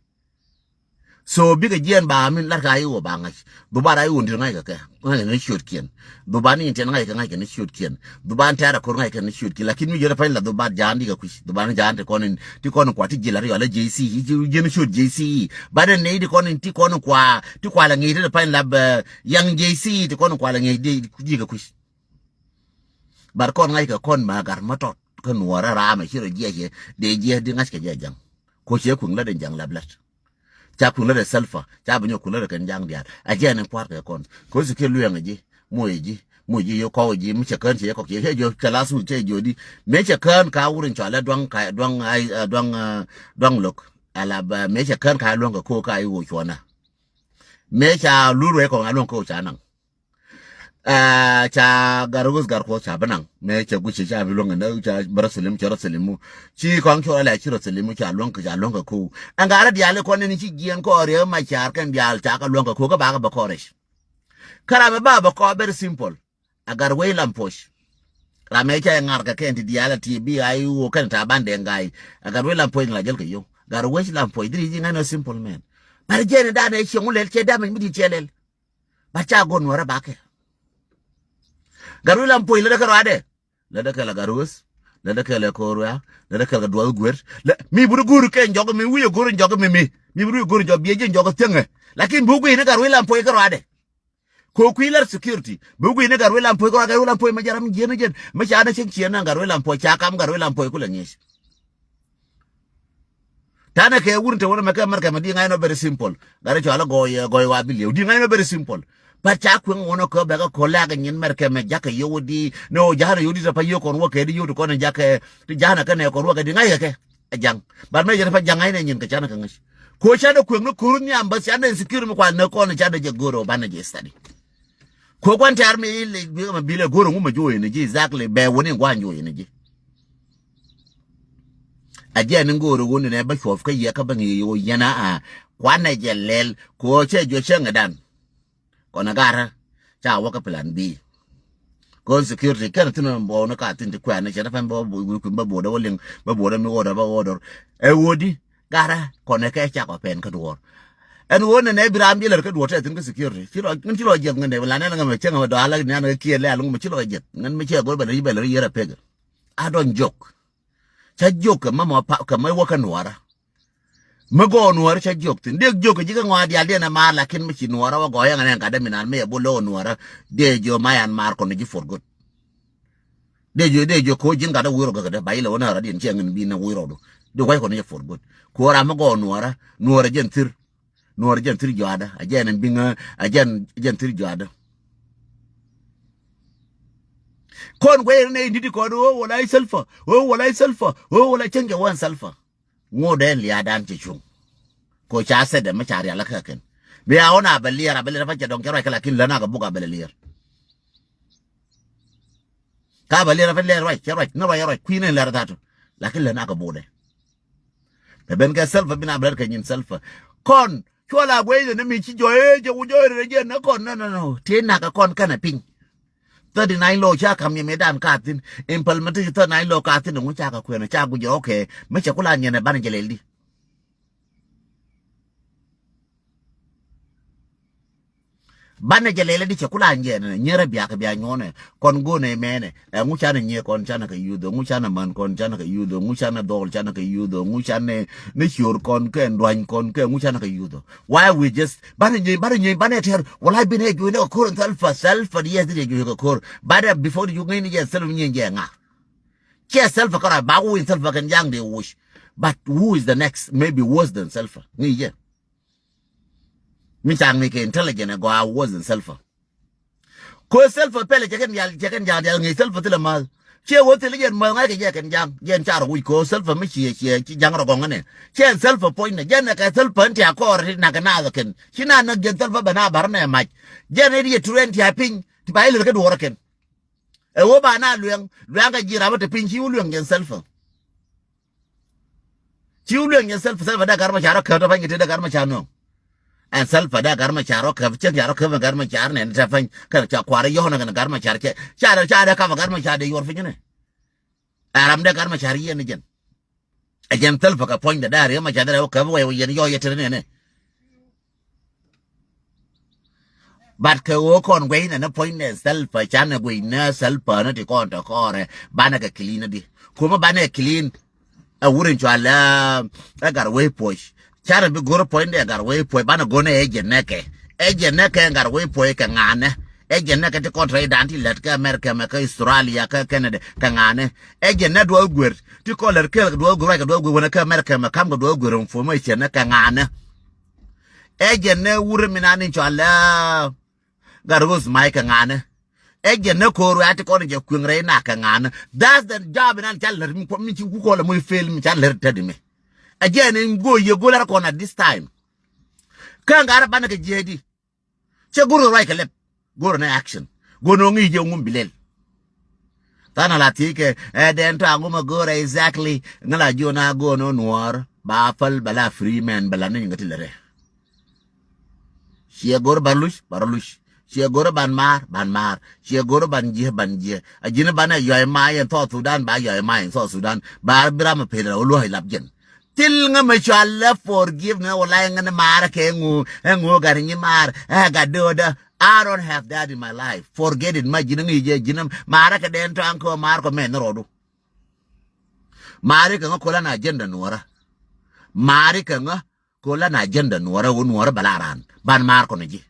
So bikɛ jiɛn ba min lat ka iwä ba ŋa̱c. Dhubat a iwä ndir ŋa̱c kɛ kɛ ŋa̱c kɛ ni ciötkiɛn. Dhubat ni in tiɛn ŋa̱c kɛ ŋa̱c kɛ ni ciötkiɛn. Dhubat ni tɛɛr a ko̱r ŋa̱c kɛ ni ciötkiɛn lakin mi jɛ rɛ pany la dhubat jaan di kɛ kui̱c dhubat ni jaan ti kɔn in ti kɔn in kua ti ji̱ la ri yɔl a J C jiɛn ciöt J C. Bat ni nɛy ti kɔn in ti kɔn in kua ti kua la ŋi̱i̱c ti rɛ pany la bɛ yaŋ J C ti kɔn in kua la ŋi̱i̱c di kɛ kui̱c. Bat kɔn ŋa̱c kɛ kɔn ma gat ma tɔt kä nuɔrä raam a ci rɔ jiɛc yɛ dee jiɛc di ŋa̱c kɛ jɛ ja̱ŋ. Ko ciɛ kui̱ŋ la den ja̱ŋ lap lat. Ca kui̱n lät ɛ Salva ca bi nyɔk kui̱n lät ɛ kɛn ja̱ŋ diaal. A jiɛn in pua̱r kɛ kɔn ko̱ thi kiɛ luɛŋ ɛ ji̱ moc ɛ ji̱ moc ji̱ yɛ kɔk ɛ ji̱ mi cɛ kään cɛ yɛ kɔk cɛ jiɔ kɛ last week cɛ jiɔ di. Mëë cɛ kään ka wur in cɔal ɛ duaŋ ka duaŋ ai duaŋ duaŋ lo̱k. Ala bɛ mëë cɛ kään ka luäŋ kɛ ko̱ ka i̱ wä cuɔ̱nä. Mëë ca lur wee kɔn a luäŋ ko̱ ca naŋ. Ca gar wes gar kuɔth ca bä naŋ mëë cɛ guic ca bi luäŋ kɛ näk ca bä rɔ thilim cɛ rɔ thilim mu. Ci kɔŋ cɔl alɛ ci rɔ thilim mu ca luäŋ kɛ ca luäŋ kɛ ko̱w. Ɛn garä diaal ikɔn ni ci jiɛn kɔɔr yɛ ma car kɛn diaal ca kɛ luäŋ kɛ ko̱w kä bakɛ bä kɔɔr rɛc. Kä ram mi ba bä kɔɔr very simple. A gar wec lam puɔc. Ram mi ca ŋar kɛ kɛn ti diaal a ti bi a iwok kɛn ta ban dee ŋa̱c. A gar wec lam puɔc ni la jäl kɛ yio̱w gar wec lam puɔc dhiri ji̱ ŋa̱c ni simple man. But jɛn in dan ɛ cieŋ wun lɛl cɛ damage mi di̱t cɛ lɛl. Ba ca go̱n nuɔrä bakɛ. Gat wi̱i̱ lam puɔ̱c lätdä kɛ ruaadɛ. Lätdä kɛl a gat wes. Lätdä kɛl a ko̱o̱r wiaa. Lätdä kɛl kɛ duɔth guer. Mi buri go̱o̱r kɛ jɔk mi wi̱i̱ go̱o̱r jɔk mi mi mi buri go̱o̱r jɔk biɛ ji̱ jɔk thiäŋɛ. Lakin bi gui̱i̱ni gat wi̱i̱ lam puɔ̱c kɛ ruaadɛ. Ko kui̱ lar security bi gui̱i̱ni gat wi̱i̱ lam puɔ̱c kɛ ruaadɛ gat wi̱i̱ lam puɔ̱c ma jɛ ram jiɛn jiɛn ma ca na cieŋ ciɛn na gat wi̱i̱ lam puɔ̱c ca kam gat wi̱i̱ lam puɔ̱c kulɛ ŋi̱eec. Tanɛ kɛ wur in te wänä mɛ kɛ mɛrkɛ mɛ di ŋa̱cnɔ very simple. Gat i̱ cɔal i̱ gɔɔy ɛ gɔɔy wa bi liɛw di ŋa̱cnɔ very simple. But ca kueŋ wänä kä bɛ kɛ ko̱ lɛ̈k inyin mɛrkɛ mɛ jakä yio̱w di ni ɣöö ja̱a̱nɛ yio̱w di te pa yio̱w kɔn wä kɛ di yio̱w ti kɔn in jakä ti ja̱a̱nɛ kɛ nɛ kɔn wä kɛ di ŋa̱ckɛ kɛ. Ɛ ja̱ŋ. But mɛ yɛ te pa ja̱ŋ ŋa̱cnɛ inyin kɛ canɛ kɛ ŋäc. Ko̱ canɛ kueŋ ni ko̱r nhiam bä canɛ security mi kual nɛ kɔn in canɛ jɛ go̱o̱r ɣöö banɛ jɛ study. Kuɛ gua̱n tɛ̈r mi i̱ lic bikɛ mɛ bilɛ go̱r ɛŋu mɛ jo̱o̱c ni ji̱ exactly bɛ wä ni gua̱n jo̱o̱c ni ji̱. A jɛn in go̱o̱ri wun ni nɛ bä cuɔp kä yɛ kä bä ŋi̱i̱c ɣöö yɛn a a kuanɛ jɛ lɛl kɛ ɣöö cɛ jiɔ cäŋɛ dan. Kɔn a garä ca wä kä plan B. Kɔn security kɛn thin bɔw ni ka thin ti kuɛn ni cɛ ni pɛn bä wi̱i̱ kui̱n bä bo̱o̱dɛ wä liŋ bä bo̱o̱dɛ mi order bä order. Ɛ ɣöö di garä kɔn ɛ kɛ cak ɔ pɛn kä duɔ̱ɔ̱r. Ɛn ɣöö nɛ nɛ bi ram bi lär kä duɔ̱ɔ̱r tɛ thin kä security ci lɔ ŋin ci lɔ jiɛth ŋin dɛ la nɛn ŋɛ mɛ cäŋ mɛ dɔa la nɛn ŋɛ kiɛ lɛ a luŋ mɛ ci lɔ jiɛth ŋin mɛ cɛ go̱r bɛ lär bɛ lär yɛr a pek. A dɔn jok. Ca jiök kɛ mä mɔ pa kɛ mä wä kä nuɔrä. Mä gɔɔ nuɔrä ca jiök thin dee jiök kɛ ji̱ kä ŋɔa dial diɛn ɛ maar lakin mä ci nuɔrä wä gɔɔ yɛn ɛ ŋa̱t dee mi naan mä yɛ bol lɛ wä nuɔrä. Dee jiök ma yan maar kɔn ji̱ for good. Dee jiök dee jiök kɛ wä ji̱n gat dee wi̱i̱ rɔ gäkä dee ba ilɛ wä nä rɔ diɛn ciɛ ŋin bi nä wi̱i̱ rɔ du. Dee wac kɔn ji̱ for good. Kɛ wä ram mä gɔɔ nuɔrä nuɔrä jɛn thir. Nuɔr jɛn thir juaadä a jɛn in biŋä a jɛn jɛn thir juaadä. Kɔn guɛy rin ɛ in didi kɔn ɣöö wala i̱ Salva ɣöö wala i̱ Salva ɣöö wala cäŋ jɛ wä in Salva. Ŋot ɛn lia̱a̱dan cɛ cuŋ. Ko ca sɛt ɛmɛ ca rial kä kɛn. Bi a ɣɔn a bɛ liɛr a bɛ liɛr a pa cɛ dɔŋ cɛ ruac kä lakin län a kɛ buk a bɛ lɛ liɛr. Ka bɛ liɛr a bɛ liɛr ruac cɛ ruac ni ruac a ruac kui̱n ɛn lɛr a tatu. Lakin län a kɛ buk dɛ. Bɛ ben kɛ Salva bi na bɛ lɛr kɛ nyin Salva. Kɔn cuɔ la guey ni mi ci jɔɛ jɛ wu jɔɛ rɛ jɛ ni kɔn nɔ nɔ nɔ ti nak kɔn kɛn a piny. Thirty nine law ca kam yɛ mi dan ka thin implementation thirty nine law ka thin ŋu ca ka kuɛn ca gu jɛ okay. Mi cɛ kula nyɛn ban jɛ lɛl di. Banɛ jɛ lɛlɛ di cɛ kula nyɛn nyɛrɛ biak biak nyɔnɛ. Kɔn gonɛ mɛnɛ ɛ ŋu canɛ nyɛ kɔn canɛ kɛ yuth ŋu canɛ män kɔn canɛ kɛ yuth ŋu canɛ dhɔl canɛ kɛ yuth ŋu canɛ ni cior kɔn kɛ nduany kɔn kɛ ŋu canɛ kɛ yuth. Why we just banɛ nyɛ banɛ nyɛ banɛ tɛr wala binɛ juɛ ne kɛ kor Salva Salva di yɛ di juɛ kɛ kor. Banɛ before di ju ŋɛn ni jɛ Salva nyɛ jɛ ŋa. Cɛ Salva kara ba win Salva kɛn jaŋ de wush. But who is the next maybe worse than Salva ŋi jɛ. Mi ca ŋi̱i̱c kɛ intelligent ɛ gɔaa worse than Salva. Ko Salva pɛlɛ cɛ kɛn yal cɛ kɛn ja̱a̱ŋ dial ŋi̱i̱c Salva thilɛ ma̱th. Ciɛ wä thilɛ jɛn ma̱th ŋa̱ckɛ jɛ kɛn ja̱a̱ŋ jɛn ca rɔ wi̱c ko Salva mi ciɛ ciɛ ci ja̱ŋ rɔ gɔŋä nɛ. Ciɛ Salva puɔ̱nynɛ jɛn ɛ kɛ Salva in tia kɔɔr ti nak kɛ naath kɛn ci na näk jɛn Salva bɛ na bar nɛ mac. Jɛn ɛ di yɛ turɛn tia piny ti ba ilɛ kɛ duɔɔr kɛn. Ɛ wä ba na luɛŋ luɛŋ kɛ ji̱ ram ɛ te piny ci wä luɛŋ jɛn Salva. Ci wä lueŋ nyɛ Salva Salva dee Gat Macar rɔ käp te pany kɛ te dee Gat Macar nööŋ. Ɛn Salva dee Gat Macar rɔ käp cieŋ ca rɔ käp ɛn Gat Macar nɛn te pany kɛn ca kua̱r yɔ̱ɔ̱n kɛn Gat Macar cɛ ca dee ca dee kap ɛ Gat Macar dee yuɔr piny nɛ. Ɛ ram dee Gat Macar yiɛn ni jɛn. Ɛ jɛn Salva kɛ puɔ̱ny dee dee Riek Macar dee rɛ wä käp wɛ wä yɛn yɔ̱ɔ̱ yɛ te nɛnɛ. But kɛ ɣöö kɔn guɛy nɛ ni puɔ̱ny nɛ Salva canɛ guɛy nɛ Salva ni ti kɔn tɔ kɔrɛ banɛ kɛ clean di. Kumä banɛ clean. Ɛ wur in cɔal ɛ ɛ Gatwec Puɔc. Canɛ bi go̱r puɔ̱ny dɛ Gatwec Puɔc banɛ go̱r nɛ ɛ jɛ nɛkɛ. Ɛ jɛ nɛkɛ Gatwec Puɔc kɛ ŋa̱nɛ. Ɛ jɛ nɛkɛ ti kɔn tɔ idan ti lät kɛ America mɛ kɛ Australia kɛ Canada kɛ ŋa̱nɛ. Ɛ jɛ nɛ duɔth guer ti kɔn lät kɛl kɛ duɔth guer ruac kɛ duɔth guer wänɛ kɛ America mɛ kam kɛ duɔth guer information kɛ ŋa̱nɛ. Ɛ jɛ nɛ wurɛ mi nan in cɔal ɛ Gatwec Mac kɛ ŋa̱nɛ. Ɛ jɛ nɛ ko̱r wɛ a ti kɔn jɛ kueŋ rɛy nak kɛ ŋa̱nɛ. That's the job in an ca lär mi kuɔ mi ci ku kɔl ɛ moc fail mi ca lär tädi mi. Ɛ jɛ ni go̱o̱ yɛ go̱o̱ lär kɔn at this time. Kä ŋa̱rɛ banɛ kɛ jiɛɛdi. Cɛ go̱r ruac kɛ lɛp. Go̱r nɛ action. Go̱r nɔ ŋi̱i̱c jɛ ŋum bi lɛl. Than a la thiec kɛ ɛ dɛn tɔ̱ a ŋum a go̱r ɛ exactly ŋä la jiɔn a go̱r nɔ nuɔɔr ba päl bɛ la free man bɛ la ni nyin kä ti lɛ rɛ. Ciɛ go̱r ban luc ba rɔ luc. Ciɛ go̱r ban maar ban maar. Ciɛ go̱r ban jiɛ ban jiɛ. A ji̱n ban ɛ yɔy ma yɛn South Sudan ba yɔy ma yɛn South Sudan ba bi ram a pel rɛ wä luɔ̱c lap jɛn. Thil ŋä mɛ cɔal lɛ forgive ni wala ŋä ni maar kɛ ŋu ɛ ŋu gat nyi maar ɛ gat döödä. I don't have that in my life. Forget it. Ma ji̱n ŋi̱i̱c jɛ ji̱n maar kɛ dɛn tɔ̱a̱ŋ kɛ maar kɔ mɛn ni rɔɔdu. Maar kɛ ŋä kolan agenda nuɔrä. Maar kɛ ŋä kolan agenda nuɔrä wä nuɔrä bɛ la raan ban maar kɔn ji̱.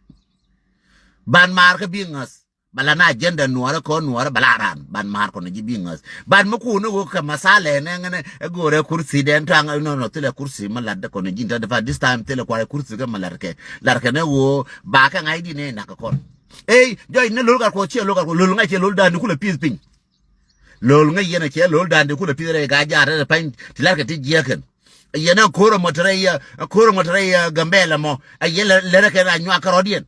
Ban maar kɛ bi ŋäth. Bɛ la na agenda nuɔrä kɔn nuɔrä bɛ la raan ban maar kɔn ji̱ bi ŋäth. Ban mi kun ni wä kɛ masala nɛ ŋä ni ɛ go̱rɛ kursi dɛn tɔ̱a̱ŋ nɔ nɔ thilɛ kursi mi lat kɔn ji̱ in tɔ̱ dɛ fa this time thilɛ kuarɛ kursi kɛ mi lat kɛ lat kɛ ni wä ba kɛ ŋa̱c di ni nak kɛ kɔn. Ey jɔc ni lo̱l gat kɔ ciɛ lo̱l gat kɔ lo̱l ŋa̱c ciɛ lo̱l dan ni kulɛ pi̱th piny. Lo̱l ŋäc yɛn a cɛ lo̱l da̱a̱n di kulɛ pi̱th rɛy ka jaat rɛy pany ti la̱rkɛ ti jiɛkɛn. Yɛn a ko̱r ɛmɔ te rɛy a ko̱r ɛmɔ te rɛy a Gambɛl ɛmɔ a yɛn lɛrɛ kɛn a nyuak kärɔ̱diɛn.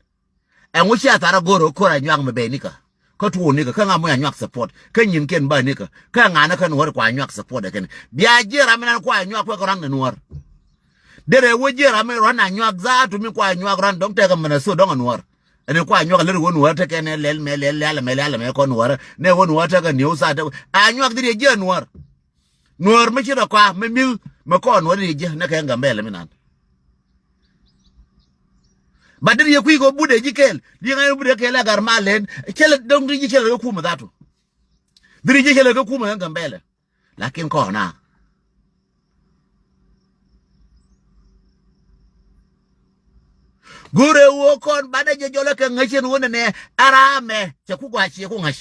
Ɛŋu ci a thar a go̱r ɛ ko̱r a nyuak mɛ bɛy nikä. Kä tuɔɔk nikä kä ŋa mi a nyuak support kä nyinkiɛn ba nikä kä ŋa ni kä nuɔr kua nyuak support ɛ kɛn. Bia jiɛ ram mi nan kua nyuak kuɛ kɛ ran ni nuɔr. Derɛ wä jiɛ ram mi ran a nyuak zaatu mi kua nyuak ran dɔŋ tɛkɛ Minnesota dɔŋ a nuɔr. Ɛn kua nyuak lɛr wä nuɔr tɛkɛ nɛ lɛl mɛ lɛl lɛl mɛ lɛl mɛ kɔ nuɔr nɛ wä nuɔr tɛkɛ niw zaatu a nyuak dhiri jiɛ nuɔr. Nuɔr mi ci rɔ kua mi mi̱th mi kɔn wä dhiri jiɛ nɛ kɛ Gambɛlɛ mi nan. Ba diri yɛ kui̱ kɔ budɛ ji̱ kɛɛl. Di ŋa̱c budɛ kɛɛl a gar mal lɛn. Cɛlɛ dɔ̱ŋ di ji̱ cɛlɛ kɛ kumɛ dhatu. Diri ji̱ cɛlɛ kɛ kumɛ ŋä Gambɛlɛ. Lakin kɔn a go̱rɛ wä kɔn banɛ jɛ jɔlɛ kɛ ŋäc cɛn wä nɛnɛ. Ɛ ramɛ cɛ ku gɔaa ciɛ ku ŋäc.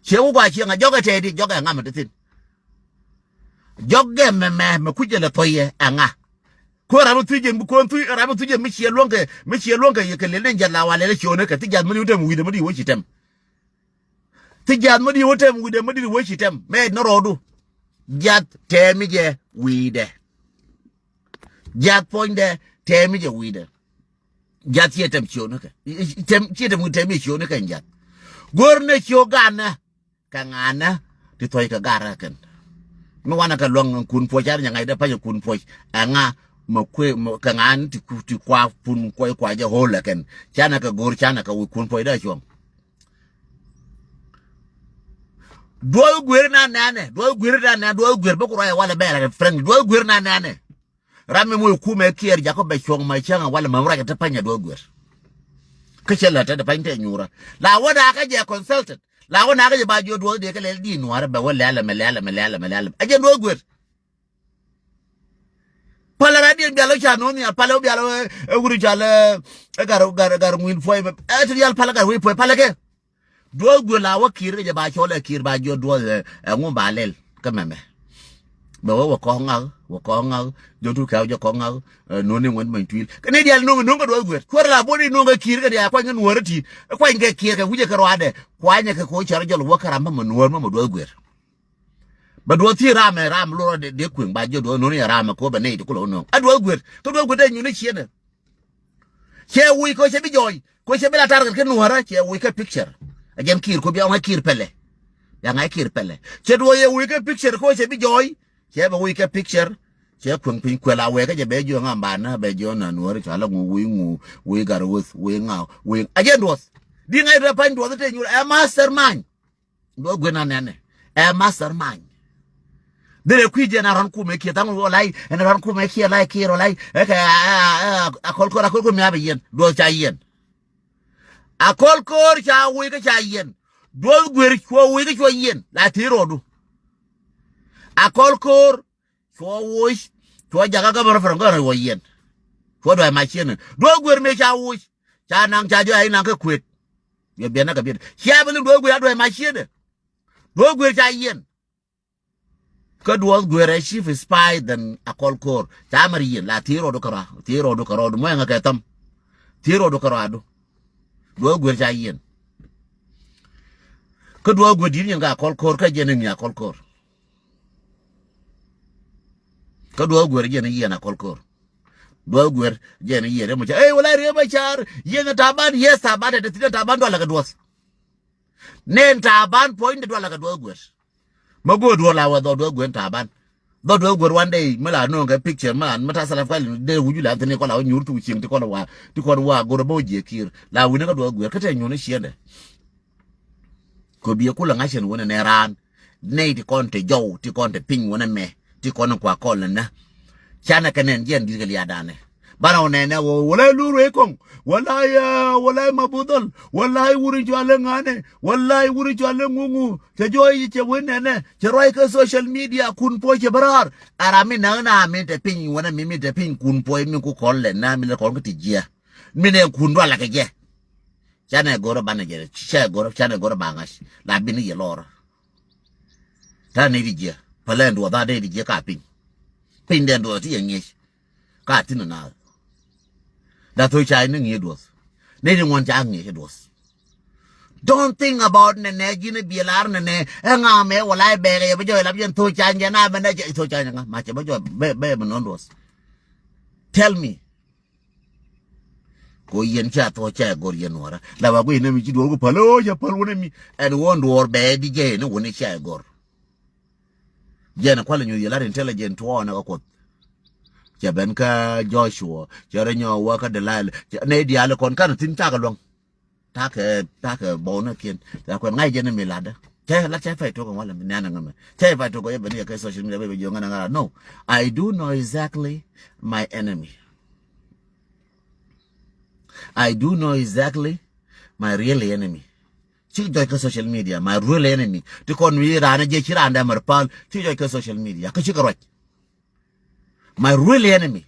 Ciɛ ku gɔaa ciɛ ŋäc jɔkɛ tɛɛdi jɔkɛ ŋamɛ ti thin. Jɔkɛ mɛmɛ mɛ kucɛ lɛ thɔyɛ ɛ ŋa. Kuɛ ram mi thuc jɛ mi kuɔn thuc ram mi thuc jɛ mi ciɛ luɔ̱ŋkɛ mi ciɛ luɔ̱ŋkɛ yɛ kɛ lel ni jɛ la wa lɛl ciɔnɛ kɛ thi jath mi di wä tɛm wi̱dɛ mi di wä ci tɛm. Thi jath mi di wä tɛm wi̱dɛ mi di wä ci tɛm mɛ ni rɔɔdu. Jath tɛmi jɛ wi̱dɛ. Jath puɔ̱nydɛ tɛmi jɛ wi̱dɛ. Jath ciɛ tɛm ciɔnɛ kɛ tɛm ciɛ tɛm wi̱dɛ tɛmi ciɔnɛ kɛ jath. Go̱r ni ciɔ ganɛ. Kɛ ŋa̱nä ti thuɔ̱c kɛ garä kɛn. Mi wanɛ kɛ luäŋ kun puɔ̱c ar nyɛ ŋa̱c dee pa̱nyɛ kun puɔ̱c. Ɛŋa mɛ kuëë kɛ ŋa̱n ti kua pun kuɔc kua jɛ hold ɛ kɛn. Canɛ kɛ go̱r canɛ kɛ wi̱c kun puɔ̱c dee cuɔ̱ŋ. Duɔth guer na nɛnɛ duɔth guer na nɛnɛ duɔth guer bä ku ruac ɛ walɛ bɛɛr ɛ friend duɔth guer na nɛnɛ. Ram mi moc kumɛ Kiir jakɔ bɛ cuɔ̱ŋ ma cäŋ a walɛ mam ruac a te pa̱ny a duɔth guer. Kä cɛ lät te te pa̱ny te nyuurä la wä dakä jɛ consultant la wä nakä jɛ ba jiɔ duɔth diɛ kä lɛl di nuaarä bɛ wä lɛl ɛmɛ lɛl ɛmɛ lɛl ɛmɛ lɛl ɛmɛ a jɛ duɔth guer. Palɛ radiɛn bial wä ca no̱o̱n nhial palɛ wä bial wä wuri cal ɛ gar gar gar ŋuin puɔy mɛ ɛ ti dial palɛ gar wä puɔy palɛ kɛ. Duɔth guel a wä Kiir kɛ jɛ ba cɔl ɛ Kiir ba jiɔ duɔth ɛ ŋu ba lɛl kä mɛmɛ. Bɛ wä wä kɔk ŋak wä kɔk ŋak jɔtu kɛw jɛ kɔk ŋak. Noni ŋuɛn bɛny tuil kɛ ni dial no̱ŋ no̱ŋ kɛ duɔth guel kuɛr la boni no̱ŋ kɛ Kiir kɛ dial kuany kɛ nuɔr ti kuany kɛ Kiir kɛ wi̱cɛ kɛ ruadɛ kuanyɛ kɛ ko cɛr jɔl wä kɛ ram bä mɛ nuɔr mɛ mɛ duɔth guel. Bɛ duɔth ti ram ɛ ram lorɔ de kueŋ ba jiɔ duɔth noni ɛ ram ɛ ko bɛ ney ti kulɔ no̱ŋ ɛ duɔth guel kä duɔth guel dee nyuni cienɛ. Cɛ wuc kɛ cɛ bi jɔɔy kɛ cɛ bi la target kɛ nuɔrä cɛ wuc kɛ picture. A jɛn Kiir kɔ bia ŋa̱c Kiir pɛlɛ. Bia ŋa̱c Kiir pɛlɛ cɛ duɔth yɛ wuc kɛ picture kɛ cɛ bi jɔɔy. Cɛ bɛ wuc kɛ picture. Cɛ kueŋ piny kuɛl a wɛɛkä jɛ bɛ jiɔ ŋa ba na bɛ jiɔ na nuɔrä cua la ŋu wuc ŋu wuc gar wuth wuc ŋaw wuc a jɛn duɔth. Di ŋa̱c rɛ pa̱ny duɔth te nyur ɛ mastermind. Duɔth guer na nɛnɛ ɛ mastermind. Derɛ kui̱ jɛ na rɔn kumɛ kiɛ thaŋ wä lai ɛn rɔn kumɛ kiɛ lai kiɛ rɔ lai ɛkɛ akɔl ko̱r akɔl ko̱r mi abɛ yɛn duɔth ca yɛn. Akɔl ko̱r ca wuc kä ca yɛn. Duɔth guer cuɔ wuc kä cuɔ yɛn la ti rɔdu. Akɔl ko̱r cuɔ woc cuɔ jakä gabär fɛrɛŋ gabär wä yɛn. Cuɔ duɔth mac cienɛ duɔth guer mëë ca woc. Ca naŋ ca jɔɔc a inaŋ kä kuet. Yɛ biɛn nä kɛ biɛn cia bi liŋ duɔth guer a duɔth mac cienɛ. Duɔth guer ca yɛn. Kä duɔth guer a chief spy than akɔl ko̱r ca mɛr yɛn la thiee rɔɔdu kɛ rɔɔdu thiee rɔɔdu kɛ rɔɔdu muɔ̱yɛ ŋä kɛ thäm. Thiee rɔɔdu kɛ rɔɔdu. Duɔth guer ca yɛn. Kä duɔth guer di̱t yɛn kɛ akɔl ko̱r kä jɛn iŋi̱ akɔl ko̱r. Kä duɔth guer jɛn iyiɛn akɔl ko̱r. Duɔth guer jɛn iyiɛn imucä ey wala riek ma car. Yiɛn taban yes taban tɛ tɛ thi̱n taban dualɛ kɛ duɔth. Nɛn taban puɔ̱ny de dualɛ kɛ duɔth guer. Ma go̱o̱r duɔth la wɛ dhɔ duɔth guer taban. Dhɔ duɔth guer wan dee mi la no̱o̱ŋ kɛ picture mi la mi ta salaf kɔl dee wuju la thin kɔl a wä nyuur thuk cieŋ ti kɔl wa ti kɔl wa go̱r bä wä jiɛ kiir la wi̱ni kä duɔth guer kä tɛ nyuun i̱ ciendɛ. Kɔ biɛ kulɛ ŋa̱cän wänɛ nɛ raan. Nɛy ti kɔn te jɔw ti kɔn te piny wänɛ mɛ ti kɔn kua kɔl nɛ nä. Canɛ kɛ nɛn jiɛn di̱t kɛ lia̱a̱ danɛ. Banɛ wä nɛnɛ wä wä lɛ lur wee kɔŋ. Wä la yɛ wä la yɛ ma budhɔl wä la yɛ wuri cua lɛ ŋa̱nɛ wä la yɛ wuri cua lɛ ŋuŋu. Cɛ jɔy cɛ wen nɛnɛ cɛ ruac kä social media kun puɔc cɛ bä raar. Ara mi näk na mi te piny wänɛ mi mi te piny kun puɔc mi ku kɔl lɛ na mi lɛ kɔn kä ti jiɛ. Mi nɛ kun dualɛ kɛ jɛ. Canɛ go̱rä banɛ jɛ cɛ go̱rä canɛ go̱rä ba ŋa̱c la bini yɛ lɔrä. Ta ni di jiɛ pälɛ duɔth a dee di jiɛ ka piny. Piny dee duɔth ti yɛ ŋiec. Ka thin na da thok ca ni ŋiec duɔth. Ni di ŋuɔn ca ŋiec duɔth. Don't think about nɛnɛ ji̱n biɛ lar nɛnɛ ɛ ŋa mɛ wala ɛ bɛɛkɛ yɛ bi jɔy lap yɛn thok ca jɛ na mɛ nɛ jɛ thok ca jɛ ŋa ma cɛ bi jɔy bɛ bɛ mɛ nɔn duɔth. Tell me. Ko yɛn ca thuɔ̱k ca gɔr yɛn nuɔrä. La ba guiy nɛ mi ci duɔr ku päl, o, ca päl wunɛ mi. Ɛn ɣöö duɔr bɛ di jɛ ni wunɛ ca gɔr. Jɛn kualɛ nyuth yɛ lar intelligent tuɔɔnɛ kä Kuoth. Cɛ ben kä Joshua, cɛ rɔ nyɔk wä kä Delilah, cɛ nɛ diaal kɔn kan thi̱n cakɛ luäŋ. Takɛ, takɛ bɔw nɛ kiɛn. Cɛ kuɛn ŋa̱c jɛn mi latdä. Cɛ lat cɛ pay tok walɛ mi nɛn ŋä mɛ. Cɛ pay tok yɛ ben yɛ kɛ social media bɛ bɛ jiɔ ŋä ŋä. No, I do know exactly my enemy. I do know exactly my real enemy. Ci jɔc kä social media, my real enemy. Ti kɔn wi̱i̱ raan jɛ ci raan dɛmɛr päl, ci jɔc kä social media. Kä ci kɛ ruac. My real enemy.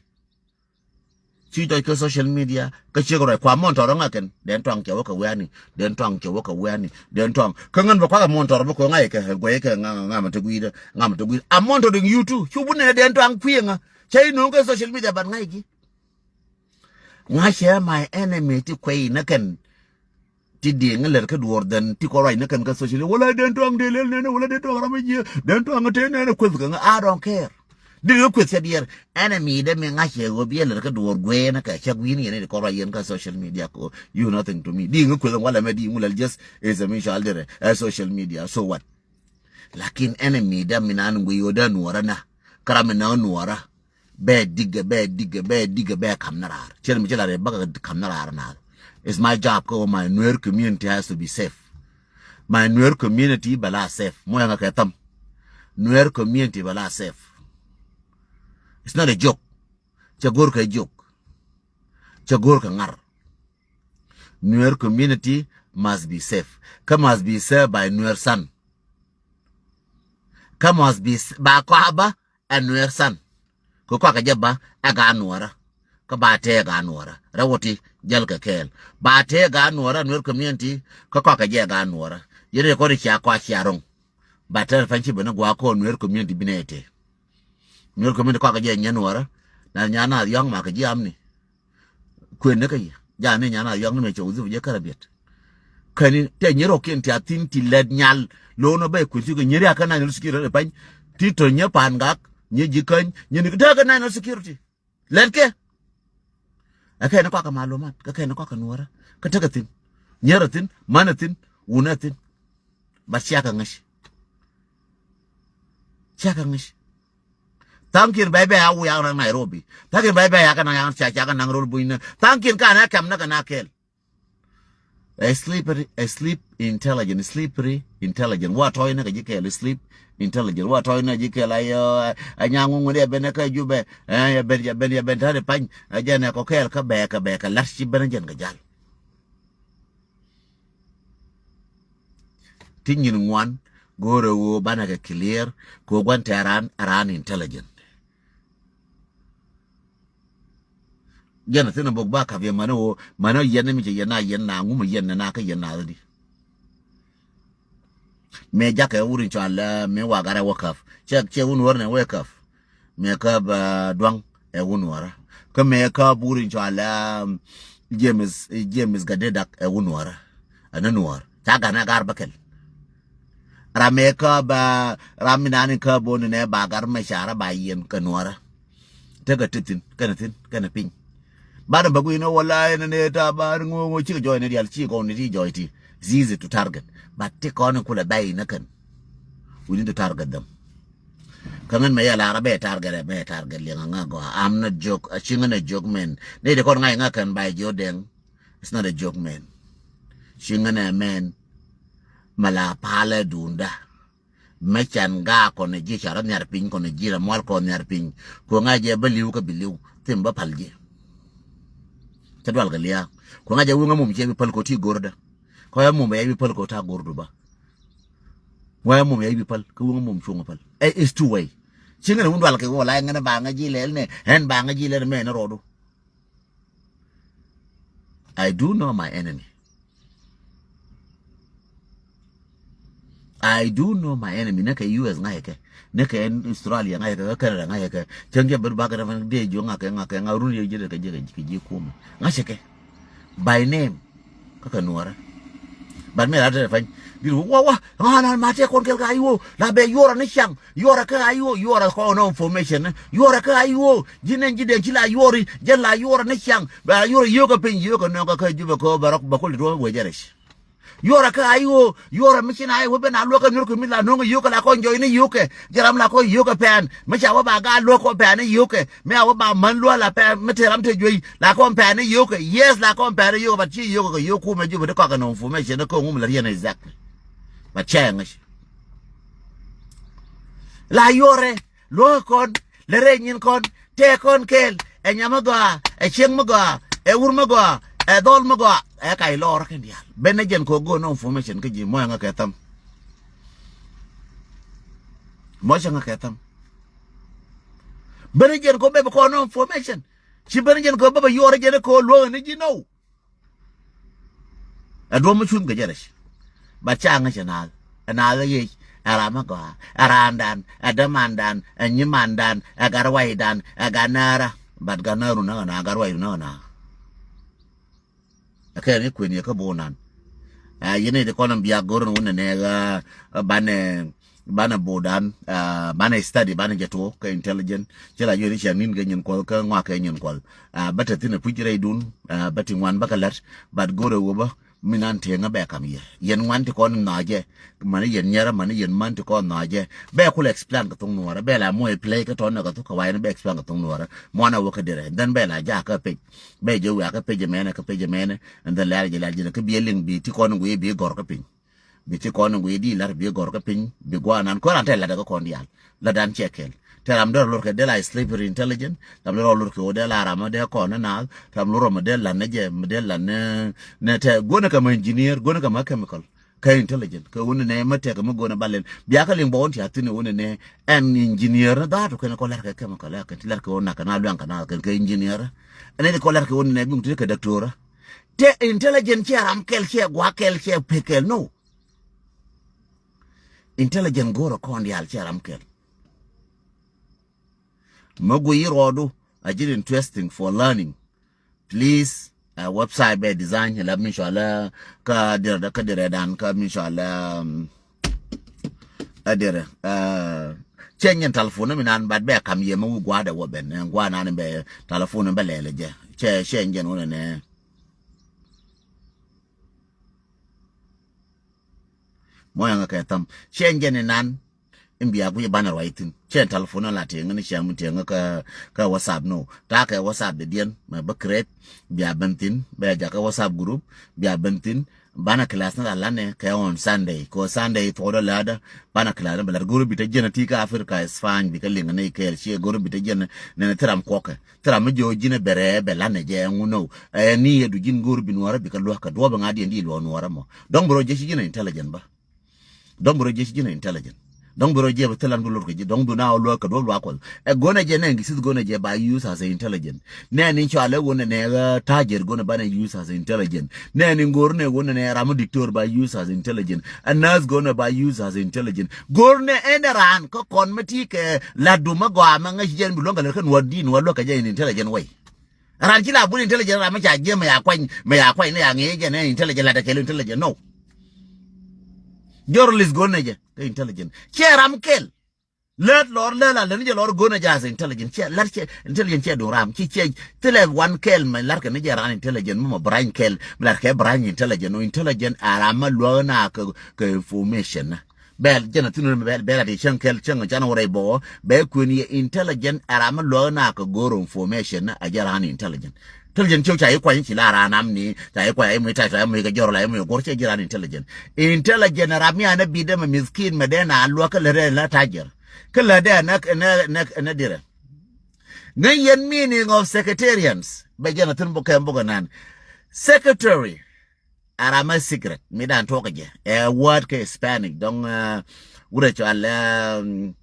Ci jɔc kä social media, kä ci kɛ ruac. Kua mɔn tɔrɔ ŋa kɛn. Den tɔaŋ cɛ wä kɛ wiani. Den tɔaŋ cɛ wä kɛ wiani. Den tɔaŋ. Kä ŋän bɛ kuakɛ mɔn tɔrɔ bä kɔ ŋa̱c kɛ guɛc kɛ ŋa, ŋa, ŋa mɛ te gui̱dä. Ŋa mɛ te gui̱dä. A mɔn tɔrɔ diŋ YouTube. Cu bi nɛ den tɔaŋ kui̱ ŋa. Cɛ i̱ no̱o̱ŋ kä social media ban ŋa̱c ji̱. Ŋa̱ cɛ my enemy ti kuɛy ni kɛn. Ti diŋ lɛr kä duɔr dhɛn ti kɔ ruac ni kɛn kä social. Wala den tuaŋ dee lel nɛnɛ, wala den tuaŋ ram jiɛ, den tuaŋ te nɛnɛ kueth kɛ ŋa, I don't care. Diŋ kueth cɛ diɛr. Enemy de mi ŋa̱ cɛ ɣöö biɛ lɛr kä duɔr guee ni kɛ cɛ gui̱n yɛn ni kɔ ruac yɛn kä social media ko. You nothing to me. Diŋ kueth wala mɛ diŋ wala just is a mutual dire. Ɛ social media. So what? Lakin enemy da mi nan gui yoda nuɔra na. Kara mi na nuɔra. Bɛ digɛ, bɛ digɛ, bɛ digɛ, bɛ kam na rar. Cɛn mi cɛ la rɛ bak kam na rar na. It's my job ko my Nuer community has to be safe. My Nuer community bɛ la safe. Mo yanga kɛ tam. Nuer community bɛ la safe. It's not a joke. Cɛ gor kɛ joke. Cɛ gor kɛ ŋar. Nuer community must be safe. Kä must be safe by Nuer son. Kä must be s-, ba kɔaba ɛ Nuer son. Kä kɔakɛ jɛ ba ɛ gaa nuɔrä. Kä ba tee gaa nuɔrä. Rɛ woti jɛl kɛ kɛɛl. Ba tee gaa nuɔrä Nuer community. Kä kɔakɛ jɛ gaa nuɔrä. Yɛn rɛ kɔn cia kɔa cia roŋ. Ba tɛr pany ci bɛ ni gua kɔn Nuer community bi nɛ tee. Nuer community kɔakɛ jɛ nyɛ nuɔrä. Na nyana yɔŋ ma kɛ ji̱ amni. Kuën ni kä yɛ. Ja ni nyana yɔŋ ni mɛ cɛ wudhi jɛ kärɛ biɛt. Käni tɛ nyɛ rɔkiɛn ti a thin ti lɛt nyal. Lo̱n ɔ bɛ kuën ti kɛ nyɛ riak kä national security pany. Ti tɔ nyɛ pan gak, nyɛ ji̱ käny, nyɛ ni kä national security. Lɛt kɛ. Ɛ kɛ ni kɔakɛ malumat, kä kɛ ni kɔakɛ nuɔrä. Kä tekɛ thin. Nyɛrɛ thin, manɛ thin, wunɛ thin. But ciakɛ ŋäc. Ciakɛ ŋäc. Thaŋkiɛn bɛy bɛy a wiak naŋ Nairobi. Thaŋkiɛn bɛy bɛy a kɛ naŋ yaŋ cia, cia kɛ naŋ rol buny ni. Thaŋkiɛn ka nɛ kɛm ni kɛ na kɛl. A slippery, a slip intelligent, slippery intelligent. Wa tɔy ni kɛ ji̱ kɛl, slip intelligent. Wa tɔy ni ji̱ kɛl a yɛ, a nyaŋ ŋuŋ ni a ben kä Jubɛ. Ɛ, a ben, a ben, a ben tari pany. A jɛ nɛ kɔ kɛl kä bɛ, kä bɛ, kä lat ci ben jɛn kɛ jal. Ti nyin ŋuan, go̱o̱rɛ ɣöö banɛ kɛ clear, kɛ ɣöö gua̱n tɛ ran, ran intelligent. Jɛn a thin a bok ba kap yɛ mani ɣöö, mani ɣöö yɛn ni mi cɛ yɛn na yɛn na ŋumɛ yɛn na na kä yɛn na di. Mëë jakɛ wur in cɔal, eh, mëë wagarɛ wä käp. Cɛ, cɛ wun wär nɛ wä käp. Mëë käp, eh, duaŋ ɛ wun wärä. Kä mëë käp wur in cɔal, eh, James, eh, James Gadedak ɛ wun wärä. Ɛn nuɔr. Ca ganɛ gar bä kɛl. Ram mëë käp, eh, ram mi nani käp wun nɛ ba gar mɛ cara ba yɛn kɛ nuɔrä. Tekɛ ti thin, kɛnɛ thin, kɛnɛ piny. Banɛ bä gui̱n ɛ wala ɛn ɛ nɛ ta ba ŋo̱o̱ŋ ɔ cikɛ jɔɔy ni dial ci gɔw ni ti jɔɔy ti. It's easy to target. But ti kɔn in kulɛ bɛy ni kɛn. We need to target them. Kä ŋän mɛ yɛ lar a bɛ target ɛ bɛ target liɛŋ a ŋa gɔaa. I'm not joke. A ci ŋän ɛ joke mɛn. Ni di kɔn ŋa̱c ŋa kɛn ba jiɔ dɛŋ. It's not a joke mɛn. Ci ŋän ɛ mɛn. Mɛ la palɛ duunda. Mɛ can gaak kɔn ji̱ ca rɔ nhiar piny kɔn ji̱ rɔ mual kɔn nhiar piny. Kuɔŋ a jɛ bä li̱w kä bi li̱w thim bä pal ji̱. Cä dual kɛ lia̱a̱. Kuɔŋ a jɛ wi̱ŋ a mum ciɛ bi päl kɔ ti go̱r dä. Kɔ a mum bɛ ya bi päl kɔ ta go̱r du bä. Wä a mum ya bi päl kä wi̱ŋ a mum cuŋ a päl. Ɛ is two way. Ci ŋän a wun dual kɛ wä la ŋän a ba ŋä ji̱ lɛl nɛ ɛn ba ŋä ji̱ lɛl mɛ ni rɔɔdu. I do know my enemy. I do know my enemy. Nɛ kɛ U S ŋa̱cɛ kɛ. Nɛ kɛ Australia ŋa̱cɛ kɛ. Kɛ Canada ŋa̱cɛ kɛ. Cäŋ jɛ bär bakɛ rɛ fɛn dee jiɔ ŋa̱cɛ kɛ ŋa̱cɛ kɛ ŋa̱cɛ run yɛ jiɛ kɛ jiɛ kɛ jiɛ kumɛ. Ŋa̱cɛ kɛ. By name. Kä kɛ nuɔrä. But mi rat rɛ fɛn. Gin wä wä ŋa̱a̱n an ma tɛ kɔn kɛl ka iwä la bɛ yuɔrɛ ni caŋ, yuɔrɛ kä iwä, yuɔrɛ kɔn nɔ information, yuɔrɛ kä iwä. Ji̱n ɛn ji̱ den ci la yuɔri jɛn la yuɔrɛ ni caŋ. Bɛ la yuɔrɛ yio̱o̱kɛ piny, yio̱o̱kɛ nɔŋ kä kä Jubɛ kɛ bɛ rɔk bɛ kul di duɔ̱ɔ̱p wecɛ rɛc. Yuɔrɛ kä iwä, yuɔrɛ mi ci na iwä ben a luɔk kɛ nuɔr kɛ mi la nɔŋ yio̱o̱kɛ la kɔn jɔy ni yio̱o̱kɛ. Jɛ ram la kɔn yio̱o̱kɛ pɛn mi ca wä ba ga luɔk kɔn pɛn ni yio̱o̱kɛ. Mi a wä ba män luɔk la pɛn mi te ram te juey la kɔn pɛn ni yio̱o̱kɛ. Yes, la kɔn pɛn ni yio̱o̱kɛ, but ci yio̱o̱kɛ kɛ yio̱o̱ kumɛ Jubɛ di kɔakɛ nɔ information ni kä ŋum la riɛn exactly. But cɛ ŋäc la yuɔrɛ luɔk kɔn lɛ rɛy nyin kɔn tɛ kɔn kɛɛl. Ɛ nyam mi gɔaa, ɛ cieŋ mi gɔaa, ɛ wur mi gɔaa, ɛ dhɔl mi gɔaa, ɛ ka ilɔɔr kɛn diaal. Ben ni jɛn kɔ go̱o̱n nɔ information kä ji̱ mɔc ŋä kɛ tham. Mɔc ŋä kɛ tham. Ben ni jɛn kɔ bɛ bi kɔn nɔ information. Ci ben ni jɛn kɔ bɛ bi yuɔrɛ jɛn kɔ luɔk ni ji̱ nɔw. Ɛ duɔ̱m mi cuth kɛ jɛ rɛc. But ca ŋäc ɛ naath, ɛ naath ɛ yic, ɛ ram mi gɔaa, ɛ raandan, ɛ dämandan, ɛ nyimandan, ɛ gat ruacdan, ɛ gat näära. But gat nääru näk ɛ naath, gat ruacdu näk ɛ naath. Ɛ kɛn i̱ kuën yɛ kä bo̱o̱nan. Ɛ yɛn i̱ ti kɔn in bia go̱r in wun in nɛ ɣä banɛ banɛ bo̱o̱dan, banɛ study banɛ jɛ tuɔɔk kɛ intelligent. Cɛ la yɔri cia ni̱n kɛ nyin kuɔth kä ŋɔak kɛ nyin kuɔth. Bä te thi̱n ɛ puc rɛydun, bä ti ŋuan bä kɛ lät. But go̱rɛ wä bä mi nan tieŋä bɛ kam yɛ yɛn ŋuan ti kɔn nhɔacɛ. Mani yɛn nyɛrä mani yɛn män ti kɔn nhɔacɛ bɛ kul explain kɛ thoŋ nuɔrä bɛ la muɔc play kä tɔn nɛ kɛ thuk kɛ wayni bɛ explain kɛ thoŋ nuɔrä. Muɔnɛ wä kä dirɛ then bɛ la jakä pec. Bɛ jɛ wiakä pec ɛmɛnɛ kä pec ɛmɛnɛ. And then lɛr jɛ lɛr jɛ kä biɛ liŋ bi ti kɔn guiy bi gɔr kä piny. Bi ti kɔn in guiy di lar bi gɔr kä piny bi guanan kuɛ ran tɛ lat kä kɔn dial. Lat dan cɛ kɛl. Tɛ ram dɔr lor kɛ dee la slippery intelligent. Ram dɔr lor kɛ wä dee la ram dee kɔn ni naath. Ram lor mi dee lan ni jɛ mi dee lan ni tɛ guɔni kɛ ma engineer guɔni kɛ ma chemical. Kɛ intelligent kɛ wuni nɛ ma tɛk mi guɔni balɛn bia kä liŋ bɔwun ti a thin wuni nɛ. Ɛn engineer ni dhaatu kɛn kɔ lar kɛ chemical ɛ kɛn ti lar kɛ wä nak kɛ na luɛŋ kɛ na kɛn kɛ engineer. Ɛn ni kɔ lar kɛ wuni nɛ bi ŋuti kɛ doctor. Tɛ intelligent cɛ ram kɛl cɛ guak kɛl cɛ pek kɛl no. Intelligent go̱o̱rä kɔn diaal cɛ ram kɛl. Mä guiy rɔɔdu a ji̱n interesting for learning. Please, website bɛ design la mi cɔalɛ kä dirɛ kä dirɛ dan kä mi cɔalɛ a dirɛ. Cɛ nyɛn telephone mi nan bat bɛ kam yɛ mä wi gua̱dɛ wä ben gua̱ nan bɛ telephone bɛ lɛlɛ jɛ cɛ cɛ nyɛn wä nɛ nɛ. Mɔ yaŋ kɛ tham cɛ jɛn inan. In bia guic banɛ ruac thin cɛ telephone la tiɛŋ ni ciaŋ mi tiɛŋ kä kä WhatsApp no ta kɛ WhatsApp de diɛn mɛ bä create. Bia ben thin bɛ jakä WhatsApp group bia ben thin. Banɛ class ni la lanɛ kɛ on Sunday kɛ Sunday thuɔdɔ läädä. Banɛ class ni bɛ lat go̱r bi te jɛn ti kä Africa is fine bi kä liŋ ni kɛɛl ciɛ go̱r bi te jɛn ni ni thiram kuɔkɛ thiram mi jiɔ ji̱n bɛ rɛɛ bɛ lanɛ jɛ ɛŋu no. Ɛ ni yɛ du ji̱n go̱r bi nuɔrä bi kä luäk kɛ duɔp ŋa̱ diɛn di luɔk nuɔrä mɔ. Dɔŋ bi rɔ jiɛ ci ji̱n intelligent bä. Dɔŋ bi rɔ jiɛ ci ji̱n intelligent. Dɔŋ bi rɔ jiɛ bi thil an bi lor kɛ ji̱ dɔŋ bi na ɔ luäk kɛ duɔp luaak kuɔth. Ɛ go̱nɛ jɛ nɛ ŋi̱ sith go̱nɛ jɛ ba use as a intelligent. Nɛ ni cɔalɛ go̱nɛ nɛ ɣä tajer go̱nɛ banɛ use as a intelligent. Nɛ ni go̱r nɛ go̱nɛ nɛ ram mi diktor ba use as a intelligent. Ɛ nurse go̱nɛ ba use as a intelligent. Go̱r nɛ ɛn ɛ raan kä kɔn mi ti kɛ lat du mi gɔaa mi ŋäc jɛn bi luäŋ kɛ lät kä nuɔt di nuɔt luäk kɛ jɛ in intelligent way. Ran ci la bun intelligent ran mi ca jiɛ mi ya kuany mi ya kuany ni ya ŋi̱i̱c jɛ ni intelligent lat kɛl intelligent no. Journalist gon ni jɛ kɛ intelligent cɛ ram kɛl. Lät lɔr lät la lät ni jɛ lɔr gon ni jɛ as intelligent cɛ lat cɛ intelligent cɛ dun ram ci cɛ thilɛ wan kɛl mi lat kɛ ni jɛ ran intelligent mi mɔ brany kɛl mi lat kɛ brany intelligent no intelligent a ram mi luäk na kɛ information na. Bɛl jɛn a thunun bɛl bɛl a ti cäŋ kɛl cäŋ can wä rɛy bɔ bɛ kuen yɛ intelligent a ram mi luäk na kɛ go̱r information a jɛ ran intelligent. Intelligent cio̱ ca yi kuany ci la ran am ni ca yi kuany a yi mui tac ca yi mui kɛ jɔr la yi mui go̱r cɛ jɛ ran intelligent. Intelligent a ram mi an a bi dɛ mɛ miskin mɛ dɛ na luäk kä lɛ dɛ na tajer kä lɛ dɛ na na na na dirɛ. Ŋäc yɛn meaning of secretarians bɛ jɛn a thun bukɛ bukɛ nan. Secretary. Ɛ ram ɛ secret mi dan tuɔk jɛ ɛ word kɛ Spanish dɔŋ. Wurɛ cual ɛ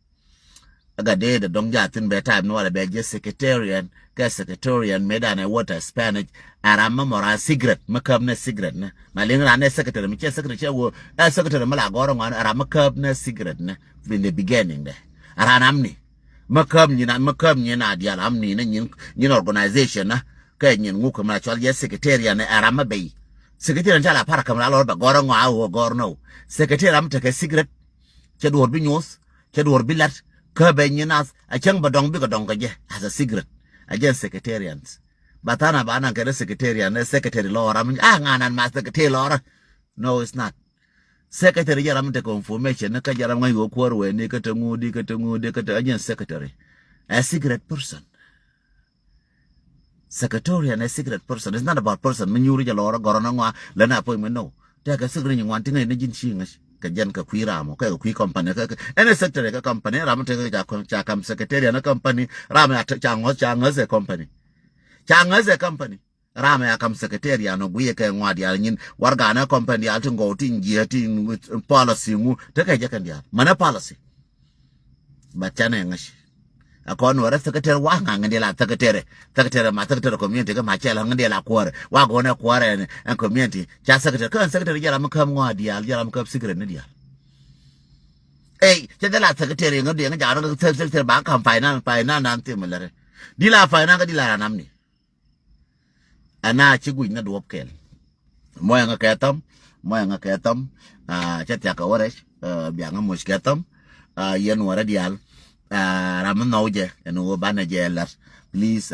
gat dee dɛ dɔŋ jathin bɛ time ni wala bɛ jɛ secretarian kɛ secretarian mi dan ɛ word ɛ Spanish. Ɛ ram mɛ mɔ ran secret mɛ käp nɛ secret nɛ ma liŋ ran ɛ secretary mi cɛ secretary cɛ wä ɛ secretary mi la gɔrɔ ŋɔn ɛ ram mɛ käp nɛ secret nɛ. In the beginning dɛ ɛ ran amni mɛ käp nyin mɛ käp nyin a dial amni nɛ nyin nyin organization nɛ. Kɛ nyin ŋuk kɛ mɛ la cual jɛ secretarian ɛ ram mɛ bɛy. Secretary ca la para käm la lɔr bɛ gɔr ŋɔ a wä gɔr nɔ. Secretary ram tekɛ secret. Cɛ duɔr bi nyuɔth, cɛ duɔr bi lat, kä bɛ nyi nath, a cäŋ bɛ dɔŋ bikɛ dɔŋ kɛ jɛ as a secret. A jɛn secretarians. Ba than a ba naŋ kɛ ni secretarian, ni secretary lɔr ram, a ŋa nan ma secretary lɔr. No, it's not. Secretary jɛ ram tekɛ information, ni kä jɛ ram ŋa̱c wä kuäär wee ni kä te ŋu di, kä te ŋu di, kä te, a jɛn secretary. A secret person. Secretarian a secret person. It's not about person. Mi nyuri jɛ lɔrä gɔrɔ na ŋua lɛ na appointment no. Tɛ kɛ secretary ŋuan ti ŋäc ni ji̱n ci ŋäc. Kɛ jɛn kɛ kui̱ ram ɔ, kɛ kui̱ company, kɛ, kɛ any secretary kɛ company, ram tekɛ ca, ca kam secretarian company, ram a ca ŋɔth, ca ŋäth ɛ company. Ca ŋäth ɛ company. Ram a kam secretarian ɔ guiyɛ kɛ ŋua dial nyin, warga na company dial ti ŋɔw ti jiɛ ti policy ŋu, tekɛ jɛ kɛn dial. Mɛnɛ policy. But canɛ ŋäc. A kɔn wɛrɛ secretary wa ŋa ŋa diɛ la secretary. Secretary ma secretary community kä ma cɛl ŋa diɛ la kuɔrɛ. Wa gɔnɛ kuɔrɛ ɛn, ɛn community. Ca secretary, kä ɛn secretary jɛ ram käm ŋɔa dial, jɛ ram käm secret ni dial. Ey, cɛ diɛ la secretary ŋa diɛ ŋa jɛ ram secretary ba kam finance, finance nan thim lɛrɛ. Di la finance kä di la ranam ni. Ɛn a ci guic ni duɔ̱p kɛl. Mɔyɛ ŋa kɛ thɔm, mɔyɛ ŋa kɛ thɔm. Cɛ thiak kɛ wä rɛc, biaŋä moc kɛ thɔm. Yɛn wä rɛ diaal. Ram mi nhɔw jɛ ɛn wä banɛ jɛ lɛr. Please,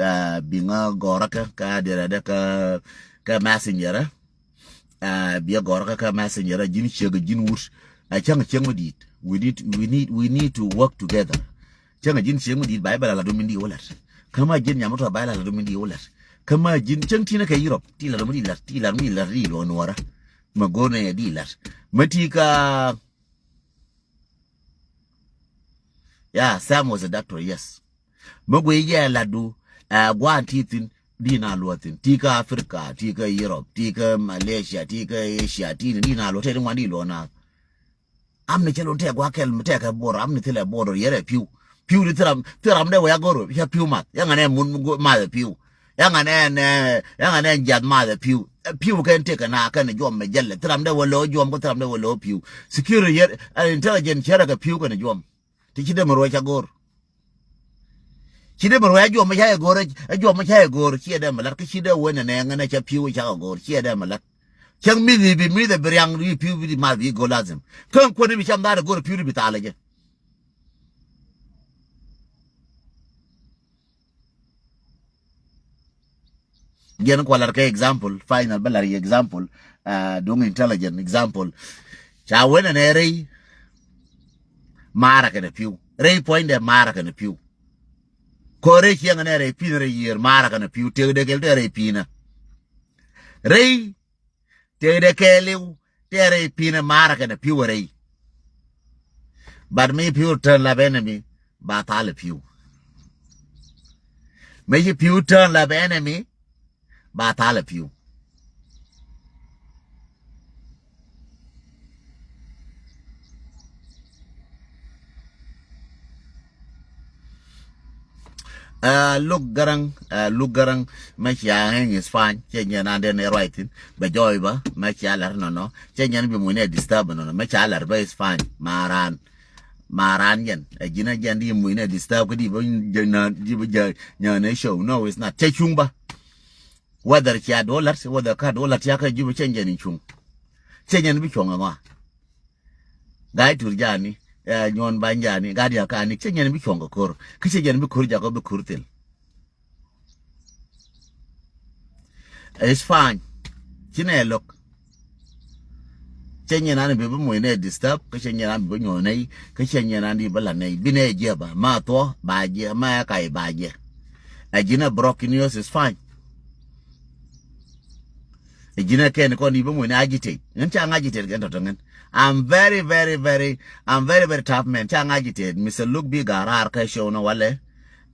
bi ŋa gɔrä kɛ, kɛ dirɛ dɛ kɛ, kɛ messenger. Biɛ gɔrä kɛ, kɛ messenger, ji̱n ciek ji̱n wut. Cäŋ ciek mi di̱i̱t. We need, we need, we need to work together. Cäŋ a ji̱n cieŋ mi di̱i̱t ba i̱ bɛ la lat dom in di wä lat. Kä ma ji̱n nyam mi tɔt ba i̱ la lat dom in di wä lat. Kä ma ji̱n cäŋ ti̱n kɛ Europe ti la dom in di lat, ti la dom in di lat di luɔ̱ŋ nuɔrä. Ma go̱o̱r nɛ di lat. Ma ti ka, yeah, Sam was a doctor, yes. Ma guiy jɛ lat du, ɛ, guan ti thi̱n di na luɔ̱th thi̱n. Ti ka Africa, ti ka Europe, ti ka Malaysia, ti ka Asia, ti ni di na luɔ̱th, tɛ di ŋuan di luɔ̱ŋ na. Amni cɛ lun tɛ gua̱a̱k kɛl mi tɛ kɛ buɔr, amni thilɛ buɔr dɔr yɛrɛ pi̱w. Pi̱w di thiram, thiram dee wɛ ya go̱r, ya pi̱w math. Ya ŋa nɛ mun math ɛ pi̱w. Ya ŋa nɛ, nɛ, ya ŋa nɛ jiath math ɛ pi̱w. Ɛ, pi̱w kɛn tëk kɛ na kɛn juɔm mɛ jɛlɛ. Thiram dee wɛ lo̱ juɔm kɛ thiram dee wɛ lo̱ pi̱w. Security yɛr, ɛ, intelligence yɛrɛ kɛ pi̱w kɛn juɔm. Ti ci dee mi ruɛ ca go̱r. Ci dee mi ruɛ a juɔm mi ca yɛ go̱r, a juɔm mi ca yɛ go̱r, ci yɛ dee mi lat, kä ci dee wen nɛ nɛ ŋɛ nɛ ca pi̱w ca kɛ go̱r, ci yɛ dee mi lat. Cäŋ mi̱th i̱ bi mi̱th ɛ bi riaŋ i̱ pi̱w bi di math bi go̱r lazim. Kä kuäni bi cam dhaat ɛ go̱r pi̱w di bi thaal ɛ jɛ. Jɛn kua lar kɛ example, final bä lar yɛ example, ah, duŋ intelligent example. Ca wen ɛn ɛ rɛy maara kɛnɛ pi̱w. Rɛy puɔ̱nydɛ maara kɛnɛ pi̱w. Kɔ rɛy ciɛŋ ɛn ɛ rɛy pi̱n rɛy yiër maara kɛnɛ pi̱w. Tëk dee kɛl tɛ rɛy pi̱nä. Rɛy tëkdɛ kɛɛliw tɛɛrɛ i̱ pi̱n ɛ ma̱a̱rä kɛnɛ pi̱w ɛ rɛy. But mi pi̱w turn lap enemy ba thal ɛ pi̱w. Mi ci pi̱w turn lap enemy ba thal ɛ pi̱w. Ɛ, Luk Gäräŋ, ɛ, Luk Gäräŋ, mɛ cia ŋäc Spany, cɛ nyɛ nan den ɛ ruac thi̱n, bɛ jɔɔy bä, mɛ cia lar nɔnɔ, cɛ nyɛ ni bi muc ni ɛ disturb nɔnɔ, mɛ cia lar bä Spany, maran, maran jɛn, ɛ ji̱n ɛ jɛn di muc ni ɛ disturb, kä di bä jɛ na, di bä jɛ nyɛ ni show, no, it's not, cɛ cuŋ bä. Whether cia dolat, whether ka dolat cia kä Jubɛ cɛ nyɛ ni cuŋ. Cɛ nyɛ ni bi cuŋ ɛ ŋɔa. Gai tur jani, ɛ, nyuɔn bany jani, gai dia kani, cɛ nyɛn bi cuɔŋ kɛ kor. Kä cɛ nyɛn bi kor jakɔ bi kor thil. It's fine. Ci nɛ look. Cɛ nyɛn an bi bi muc nɛ disturb, kä cɛ nyɛn an bi bi nyuɔn nɛy, kä cɛ nyɛn an di bi la nɛy. Bi nɛ jiɛ ba, ma thuɔ, ba jiɛ, ma ya kai ba jiɛ. A ji̱n a broken news is fine. Ɛ ji̱n ɛ kɛn kɔn i̱ bä muc ni agitate. Ŋän ca ŋa̱ agitate kɛn tɔ̱tɔ̱ ŋän. I'm very, very, very, I'm very, very tough man. Ca ŋa̱ agitate. Mister Luk bi ga̱r raar kä show ni walɛ.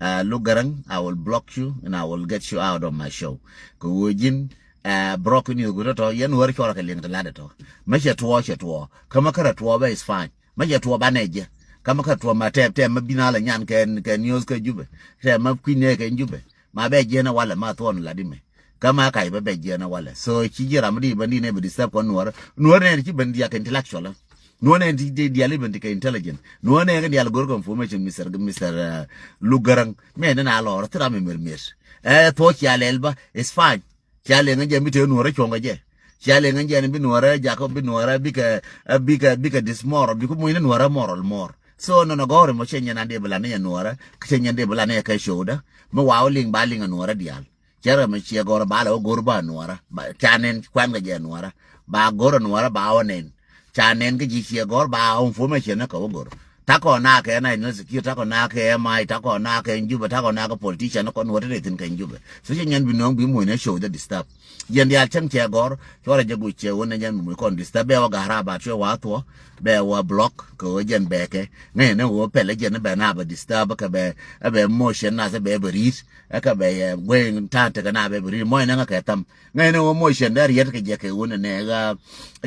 Ɛ, Luk Gäräŋ, I will block you and I will get you out of my show. Kɛ ɣöö ji̱n, ɛ, broken news guut tɔ̱tɔ̱, yɛn wä ri cuɔrɛ kɛ liŋ ti lat tɔ̱tɔ̱. Mä cɛ tuɔɔ, cɛ tuɔɔ. Kä mä kärɛ tuɔɔ bä is fine. Mä cɛ tuɔɔ banɛ jɛ. Kä mä kärɛ tuɔɔ ma tɛp, tɛp mä bi na lɛ nyan kɛ, kɛ news kä Jubɛ. Tɛp mä kui̱ nɛ kɛ Jubɛ. Ma bɛ jiɛn ɛ walɛ ma thuɔn lat imɛ. Kä ma kac bä bɛ jiɛn ɛ walɛ. So ci ji̱ ram di bä di nɛ bɛ disturb kɔn nuɔrä. Nuɔrä nɛ ci bä diak intellectual. Nuɔrä nɛ ti diali bä ti kɛ intelligent. Nuɔrä nɛ kɛ dial gor kɛ information, Mister, Mister, uh, Luk Gäräŋ. Mɛ ni na lɔr thi ram imer mer. Ɛ thuɔ cia lɛl bä. It's fine. Cia lɛŋ jɛ mi te nuɔrä cuɔŋ kɛ jɛ. Cia liŋ ɛn jɛn bi nuɔrɛ jakɔ bi nuɔrɛ bikɛ, bikɛ, bikɛ dismɔr, bikɛ muc ni nuɔrɛ mɔrɔl mɔr. So nɔnɔ gɔri mɔ cɛ nyɛn an dee bi la ni yɛ nuɔrɛ, cɛ nyɛn dee bi la ni yɛ kɛ showdä. Mi waw liŋ ba liŋ ɛ nuɔrɛ diaal. Cɛ rɛ mi ciɛ gɔr ba la wä gor ba nuɔrɛ. Ca nɛn kuan kɛ jɛ nuɔrɛ. Ba gor nuɔrɛ ba wä nɛn. Ca nɛn kɛ ji̱ ciɛ gɔr ba wä information ni kɛ wä gor. Takɔ na kɛ na in secure, takɔ na kɛ M I, takɔ na kɛ in Juba, takɔ na kɛ politician ni kɔn wä te thin kɛ in Juba. So cɛ nyɛn bi nɔŋ bi muɔny ni show the disturb. Yɛn diaal cäŋ cɛ gɔr, cuɔrɛ jɛ guc cɛ wä ni jɛn bi muɔny kɔn disturb. Bɛ wä gahra ba cuɛ wa thuɔ, bɛ wä block, kɛ wä jɛn bɛ kɛ. Ŋäc ni wä pɛl jɛn bɛ na bɛ disturb, kɛ bɛ, bɛ motion na sɛ bɛ bɛ ri̱t. Ɛ kɛ bɛ yɛ guey ta̱a̱ tekɛ na bɛ bɛ ri̱t. Muɔny ni ŋä kɛ tham. Ŋäc ni wä motion dee riet kɛ jɛ kɛ wun nɛ ɣä.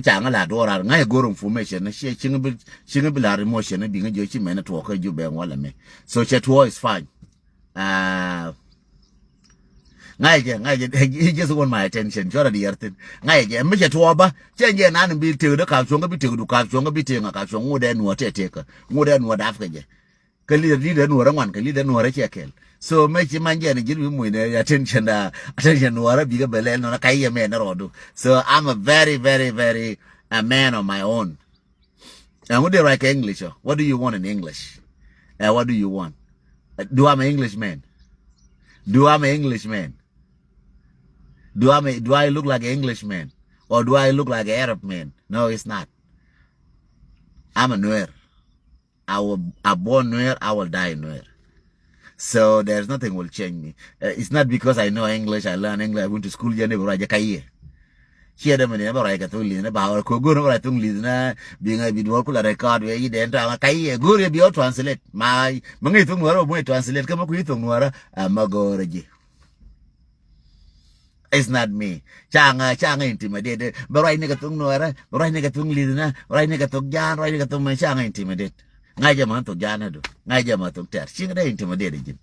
Ca ŋä la duɔr ar ŋäc go̱r information ni ciɛ ciŋ bi, ciŋ bi lar emotion ni bi ŋä jiɔ ci mɛn tuɔk kä Juba ɛn wala mɛ. So cɛ tuɔ is fine. Ah, ŋäc jɛ, ŋäc jɛ, he just want my attention. Cuɔrɛ diɛr thin. Ŋäc jɛ mi cɛ tuɔ ba cɛ jɛ nan bi tek dee kap cuɔŋ kä bi tek du kap cuɔŋ kä bi tek ŋa kap cuɔŋ ŋut dee nuɔ tɛ tek kä ŋut dee nuɔ dap kɛ jɛ. Kä leader, leader nuɔrä ŋuan, kä leader nuɔrä cɛ kɛl. So mɛ ci man jɛn ji̱n mi muc ni attention da, attention nuɔrä bikɛ bɛ lɛl nɔnɔ ka yɛ mɛ ni rɔɔdu. So I'm a very, very, very a man of my own. Ɛŋu dee ruac kɛ English ɔ? What do you want in English? Uh, what do you want? Uh, do I'm an Englishman? Do I'm an Englishman? Do I'm a, do I look like an Englishman? Or do I look like an Arab man? No, it's not. I'm a Nuer. I will, I born Nuer, I will die Nuer. So there's nothing will change me. Uh, it's not because I know English, I learn English, I went to school, jɛ ni bɛ ruac jɛ ka yie. Ciɛ dɛ mɛ ni bɛ ruac kɛ thok li̱th ni ba wä ko go̱r ni bɛ ruac thok li̱th ni bi ŋa bi duɔr kula record wɛ yi dɛn tɔŋ ka yie go̱r yɛ bi wä translate. Ma, ma ŋa yi thok nuɔrä bɛ mo yi translate, kä ma ku yi thok nuɔrä, a ma go̱r ji̱. It's not me. Ca ŋa, ca ŋa intimidate. Bɛ ruac ni kɛ thok nuɔrä, bɛ ruac ni kɛ thok li̱th na, bɛ ruac ni kɛ thok jaan, ruac ni kɛ thok mɛ, ca ŋa intimidate. Ŋa jɛ ma thok jaan adu. Ŋa jɛ ma thok tɛr. Ci ŋa dee intimidate ji̱n.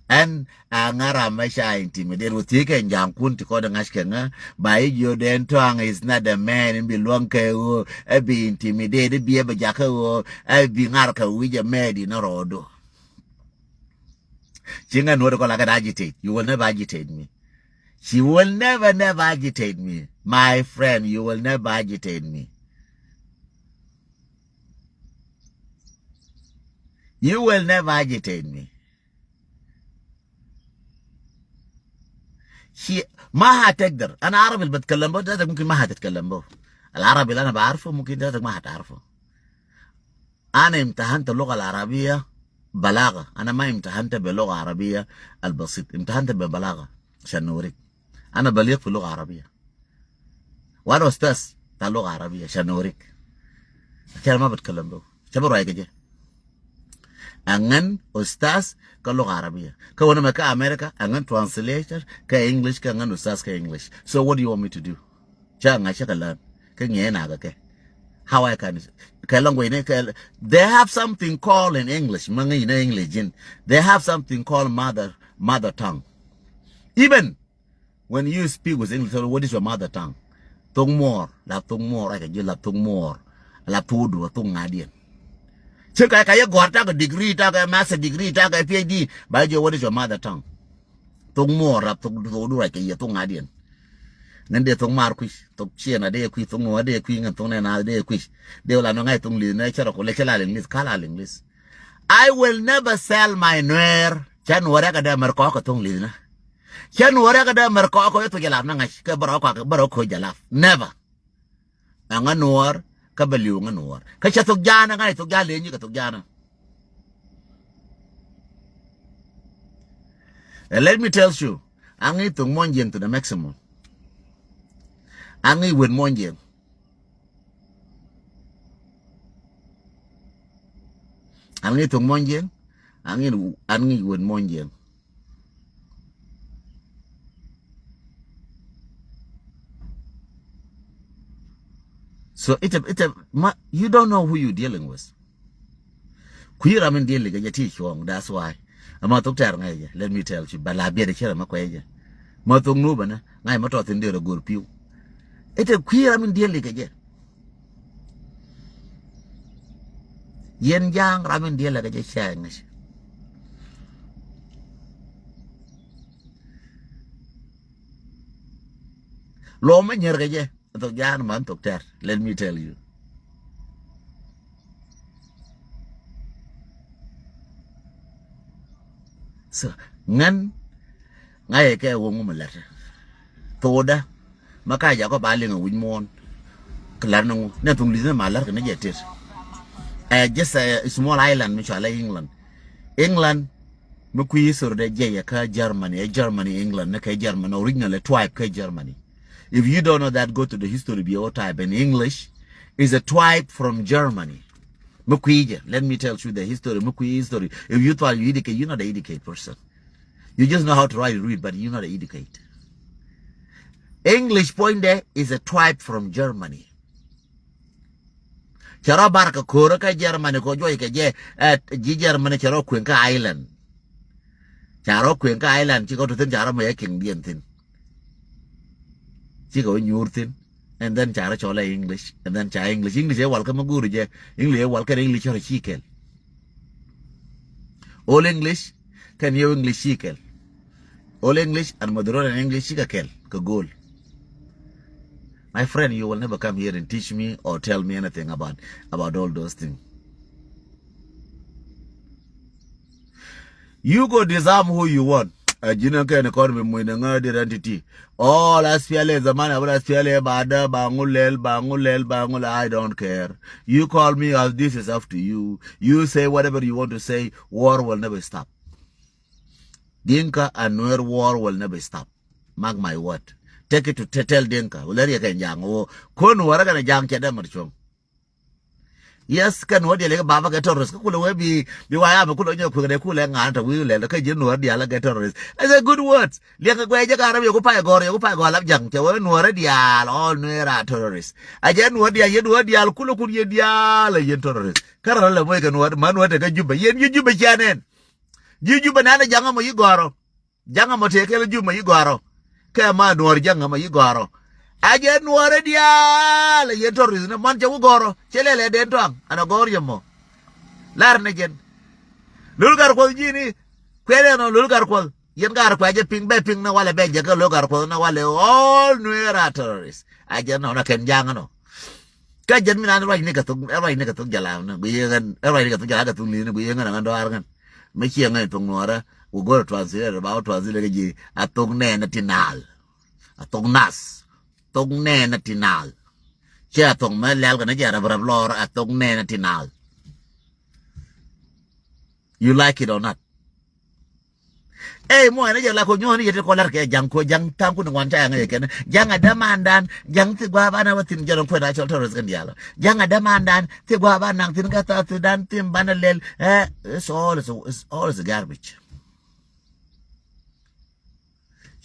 Ɛn a ŋa ram mɛ ca intimidate. Wä thiec kɛ ja̱a̱ŋ kun ti kɔn ŋa̱c kɛ ŋa. Ba i̱ jiö dɛn tɔ̱a̱ŋ is not a man in bi luäŋ kɛ ɣöö. Ɛ bi intimidate, ɛ bi ɛ bɛ jakä ɣöö. Ɛ bi ŋa̱r kɛ wi̱c ɛ mɛɛt in rɔɔdu. Ci ŋa nuɔt kɔ la kɛ agitate. You will never agitate me. She will never, never agitate me. My friend, you will never agitate me. You will never agitate me. She, ما هتقدر. أنا عربي اللي بتكلم به، ده ممكن ما هتتكلم به. العربي اللي أنا بعرفه، ممكن ده ما هتعرفه. أنا امتحنت اللغة العربية بلاغة. أنا ما امتحنت باللغة العربية البسيط، امتحنت ببلاغة عشان نوريك. أنا بليغ في اللغة العربية. وأنا أستاذ بتاع اللغة العربية عشان نوريك. عشان ما بتكلم به. شبه رأيك جي. Aŋän أستاذ kä لغة عربية. Kä wänä mɛ kä America, aŋän translator kä English, kä aŋän أستاذ kä English. So what do you want me to do? Ca ŋa̱c cä kɛ län kä ŋi̱eec nakä kɛ. How I can, kɛ language ni kɛ, they have something called in English. Mä ŋäc ni English ji̱n. They have something called mother, mother tongue. Even when you speak with English, what is your mother tongue? Thok muɔɔr, la thok muɔɔr, ɛ kɛ ji̱ la thok muɔɔr, la thok du, thok ŋa̱diɛn. Cä ka, ka yɛ gɔ̱a̱r takɛ degree, takɛ master degree, takɛ P H D, ba ji̱ what is your mother tongue? Thok muɔɔr rap thok, thok du ruac kɛ yɛ thok ŋa̱diɛn. Ŋän dee thok maar kui̱c, thok ciɛn a dee kui̱c, thok ŋuɔ̱ɔ̱ a dee kui̱c, ŋän thok nɛn a dee kui̱c. Dee wä la nɔ ŋa̱c thok li̱th nɛ cä rɔ kɔ lɛ cä la liŋ li̱th, ka la liŋ li̱th. I will never sell my Nuer. Cä Nuɔr ɛ kɛ dee mɛr kɔɔk kɛ thok li̱th nɛ. Cä Nuɔr ɛ kɛ dee mɛr kɔɔk kɛ thok jɛ lap nɛ ŋa̱c kɛ bä rɔ kɔak bä rɔ koc jɛ lap. Never. Ɛŋa Nuɔr kä bɛ li̱w ŋa Nuɔr. Kä cɛ thok jaanä ŋa̱c thok jaan leny kɛ thok jaanä. And let me tell you, aŋi̱ thok Muɔnyjiɛŋ to the maximum. Aŋi̱ wet Muɔnyjiɛŋ. Aŋi̱ thok Muɔnyjiɛŋ, aŋi̱, aŋi̱ wet Muɔnyjiɛŋ. So ita, ita, ma, you don't know who you dealing with. Kui̱ ram in dealing kɛ jɛ ti cuɔ̱ɔ̱ŋ, that's why. Ama thok tɛr ŋa̱c jɛ, let me tell you, ba la biɛt cɛ ram ma kuɛ jɛ. Ma thok nubä nɛ, ŋa̱c ma tɔth in derɛ go̱r pi̱w. Ita kui̱ ram in dealing kɛ jɛ. Yɛn ja̱a̱ŋ ram in dealing kɛ jɛ cɛ ŋa̱c. Lɔ ma nyɛr kɛ jɛ. Thok jaan man thok tɛr. Let me tell you. So ŋän ŋa̱cɛ kɛ wä ŋu mi lɛt thokdä. Ma ka jakɔ ba liŋ a wi̱c muɔ̱ɔ̱n. Kɛ la̱r ni ŋu nɛ thuŋ li̱th ni ma la̱r kɛ ni jɛ tet. Ɛ just a small island mi cɔalɛ England. England mi kui̱ history dɛ jɛ yɛ kä Germany, ɛ Germany England ni kɛ Germany, original ɛ tribe kä Germany. If you don't know that, go to the history bi ɔ type in English is a tribe from Germany. Mi kui̱ jɛ, let me tell you the history, mi kui̱ history. If you thought you educate, you're not an educated person. You just know how to write and read, but you're not educated. English point there is a tribe from Germany. Cɛ rɔ bar kɛ ko̱rä kä Germany kɛ juɔc kɛ jɛ, ɛ, ji̱ Germany cɛ rɔ kueŋ kä island. Ca rɔ kueŋ kä island, cikɛ tu thin, ca rɔ mɛ king diɛn thin. Cikɛ wä nyuur thin. And then ca rɔ cɔl ɛ English. And then ca English. English ɛ wal kä mi go̱o̱ri jɛ. English ɛ wal kɛn English cɔrɔ ci kɛl. Old English kɛn yɛ English ci kɛl. Old English and modern English cikɛ kɛl kɛ go̱o̱l. My friend, you will never come here and teach me or tell me anything about, about all those things. You go disarm who you want. A ji̱n ɛn kɛn kɔn bi muc ni ŋä di rɛn ti̱ti̱. All S P L A zaman, a bä S P L A ba dä, ba ŋu lɛl, ba ŋu lɛl, ba ŋu lɛl, I don't care. You call me as this is up to you. You say whatever you want to say. War will never stop. Dinka and Nuer war will never stop. Mark my word. Take it to te-, tell Dinka. Wä lɛ riɛk kɛn ja̱a̱ŋ wä. Kun wä rɛ kɛn ja̱a̱ŋ cɛ dɛ mɛr cuɔ̱ŋ. Yes, kɛn wä diɛl yɛ kɛ baba kɛ terrorist. Kä kulɛ wee bi, bi wa ya mi kulɛ nyɛ kuek dɛ kulɛ ŋa̱a̱n tɛ wi̱i̱ lɛl. Kä ji̱ Nuɔr diaal kɛ terrorist. It's a good words. Liɛŋ kɛ guɛy jɛ ka rɛm yɛ ku pay gɔr, yɛ ku pay gɔr lap ja̱ŋ. Cɛ wee Nuɔr diaal, all Nuer are terrorist. A jɛ Nuɔr diaal, yɛ Nuɔr diaal, kulɛ kun yɛ diaal, yɛn terrorist. Kä rɛl lɛ moc kɛ Nuɔr, ma Nuɔr te kä Juba. Yɛn yi Juba cia nɛn. Ji̱ Juba nɛn a ja̱ŋ amɔ yi gɔrɔ. Ja̱ŋ amɔ tëë kɛl Juba yi gɔ̱rɔ. Kɛ ma Nuɔr ja̱ŋ amɔ yi gɔ̱rɔ. A jɛ Nuɔr ɛ diaal ɛ yɛn terrorist ni man cɛ wä gɔ̱rɔ. Cɛ lɛl ɛ den tɔaŋ. An a gɔ̱r yɛ mɔ. Lar ni jɛn. Lul Gatkuɔth ji̱ ni. Kuɛn ɛn ɔ Lul Gatkuɔth. Yɛn Gatkuɔth a jɛ piŋ bɛ piŋ ni walɛ bɛ jɛ kɛ Lul Gatkuɔth ni walɛ all Nuer are terrorist. A jɛ nɔ na kɛn ja̱ŋ nɔ. Kä jɛn mi nan ruac ni kɛ thok, ruac ni kɛ thok jala ni gui yɛ ɣän, ruac ni kɛ thok jala kɛ thok li̱th ni gui yɛ ɣän a ɣän dɔaar ɣän. Mi ciɛ ŋäc thok Nuɔrä, wä go̱rɛ translate ba wä translate kɛ ji̱ a thok nɛɛnɛ ti naal. A thok nath. Thok nɛɛnɛ ti naal. Cɛ a thok mɛ lɛl kɛ ni jɛ rɛp rɛp lɔr a thok nɛɛnɛ ti naal. You like it or not? Ey muɔ̱ɔ̱n ni jɛ la ko nyuɔ̱ɔ̱n ni yɛ ti kɔ lar kɛ ja̱ŋ ko ja̱ŋ tha̱a̱ŋ kun ŋuan ca yaŋ yɛ kɛn ja̱ŋ a dämandan ja̱ŋ thi gua̱a̱ banɛ wä thi̱n jɛ rɔ kuɛn a cɔl terrorist kɛn diaal. Ja̱ŋ a dämandan thi gua̱a̱ banɛ naŋ thi̱n kä tha̱a̱ŋ Sudan thi̱n banɛ lɛl. Ɛ, it's all is, it's all is garbage.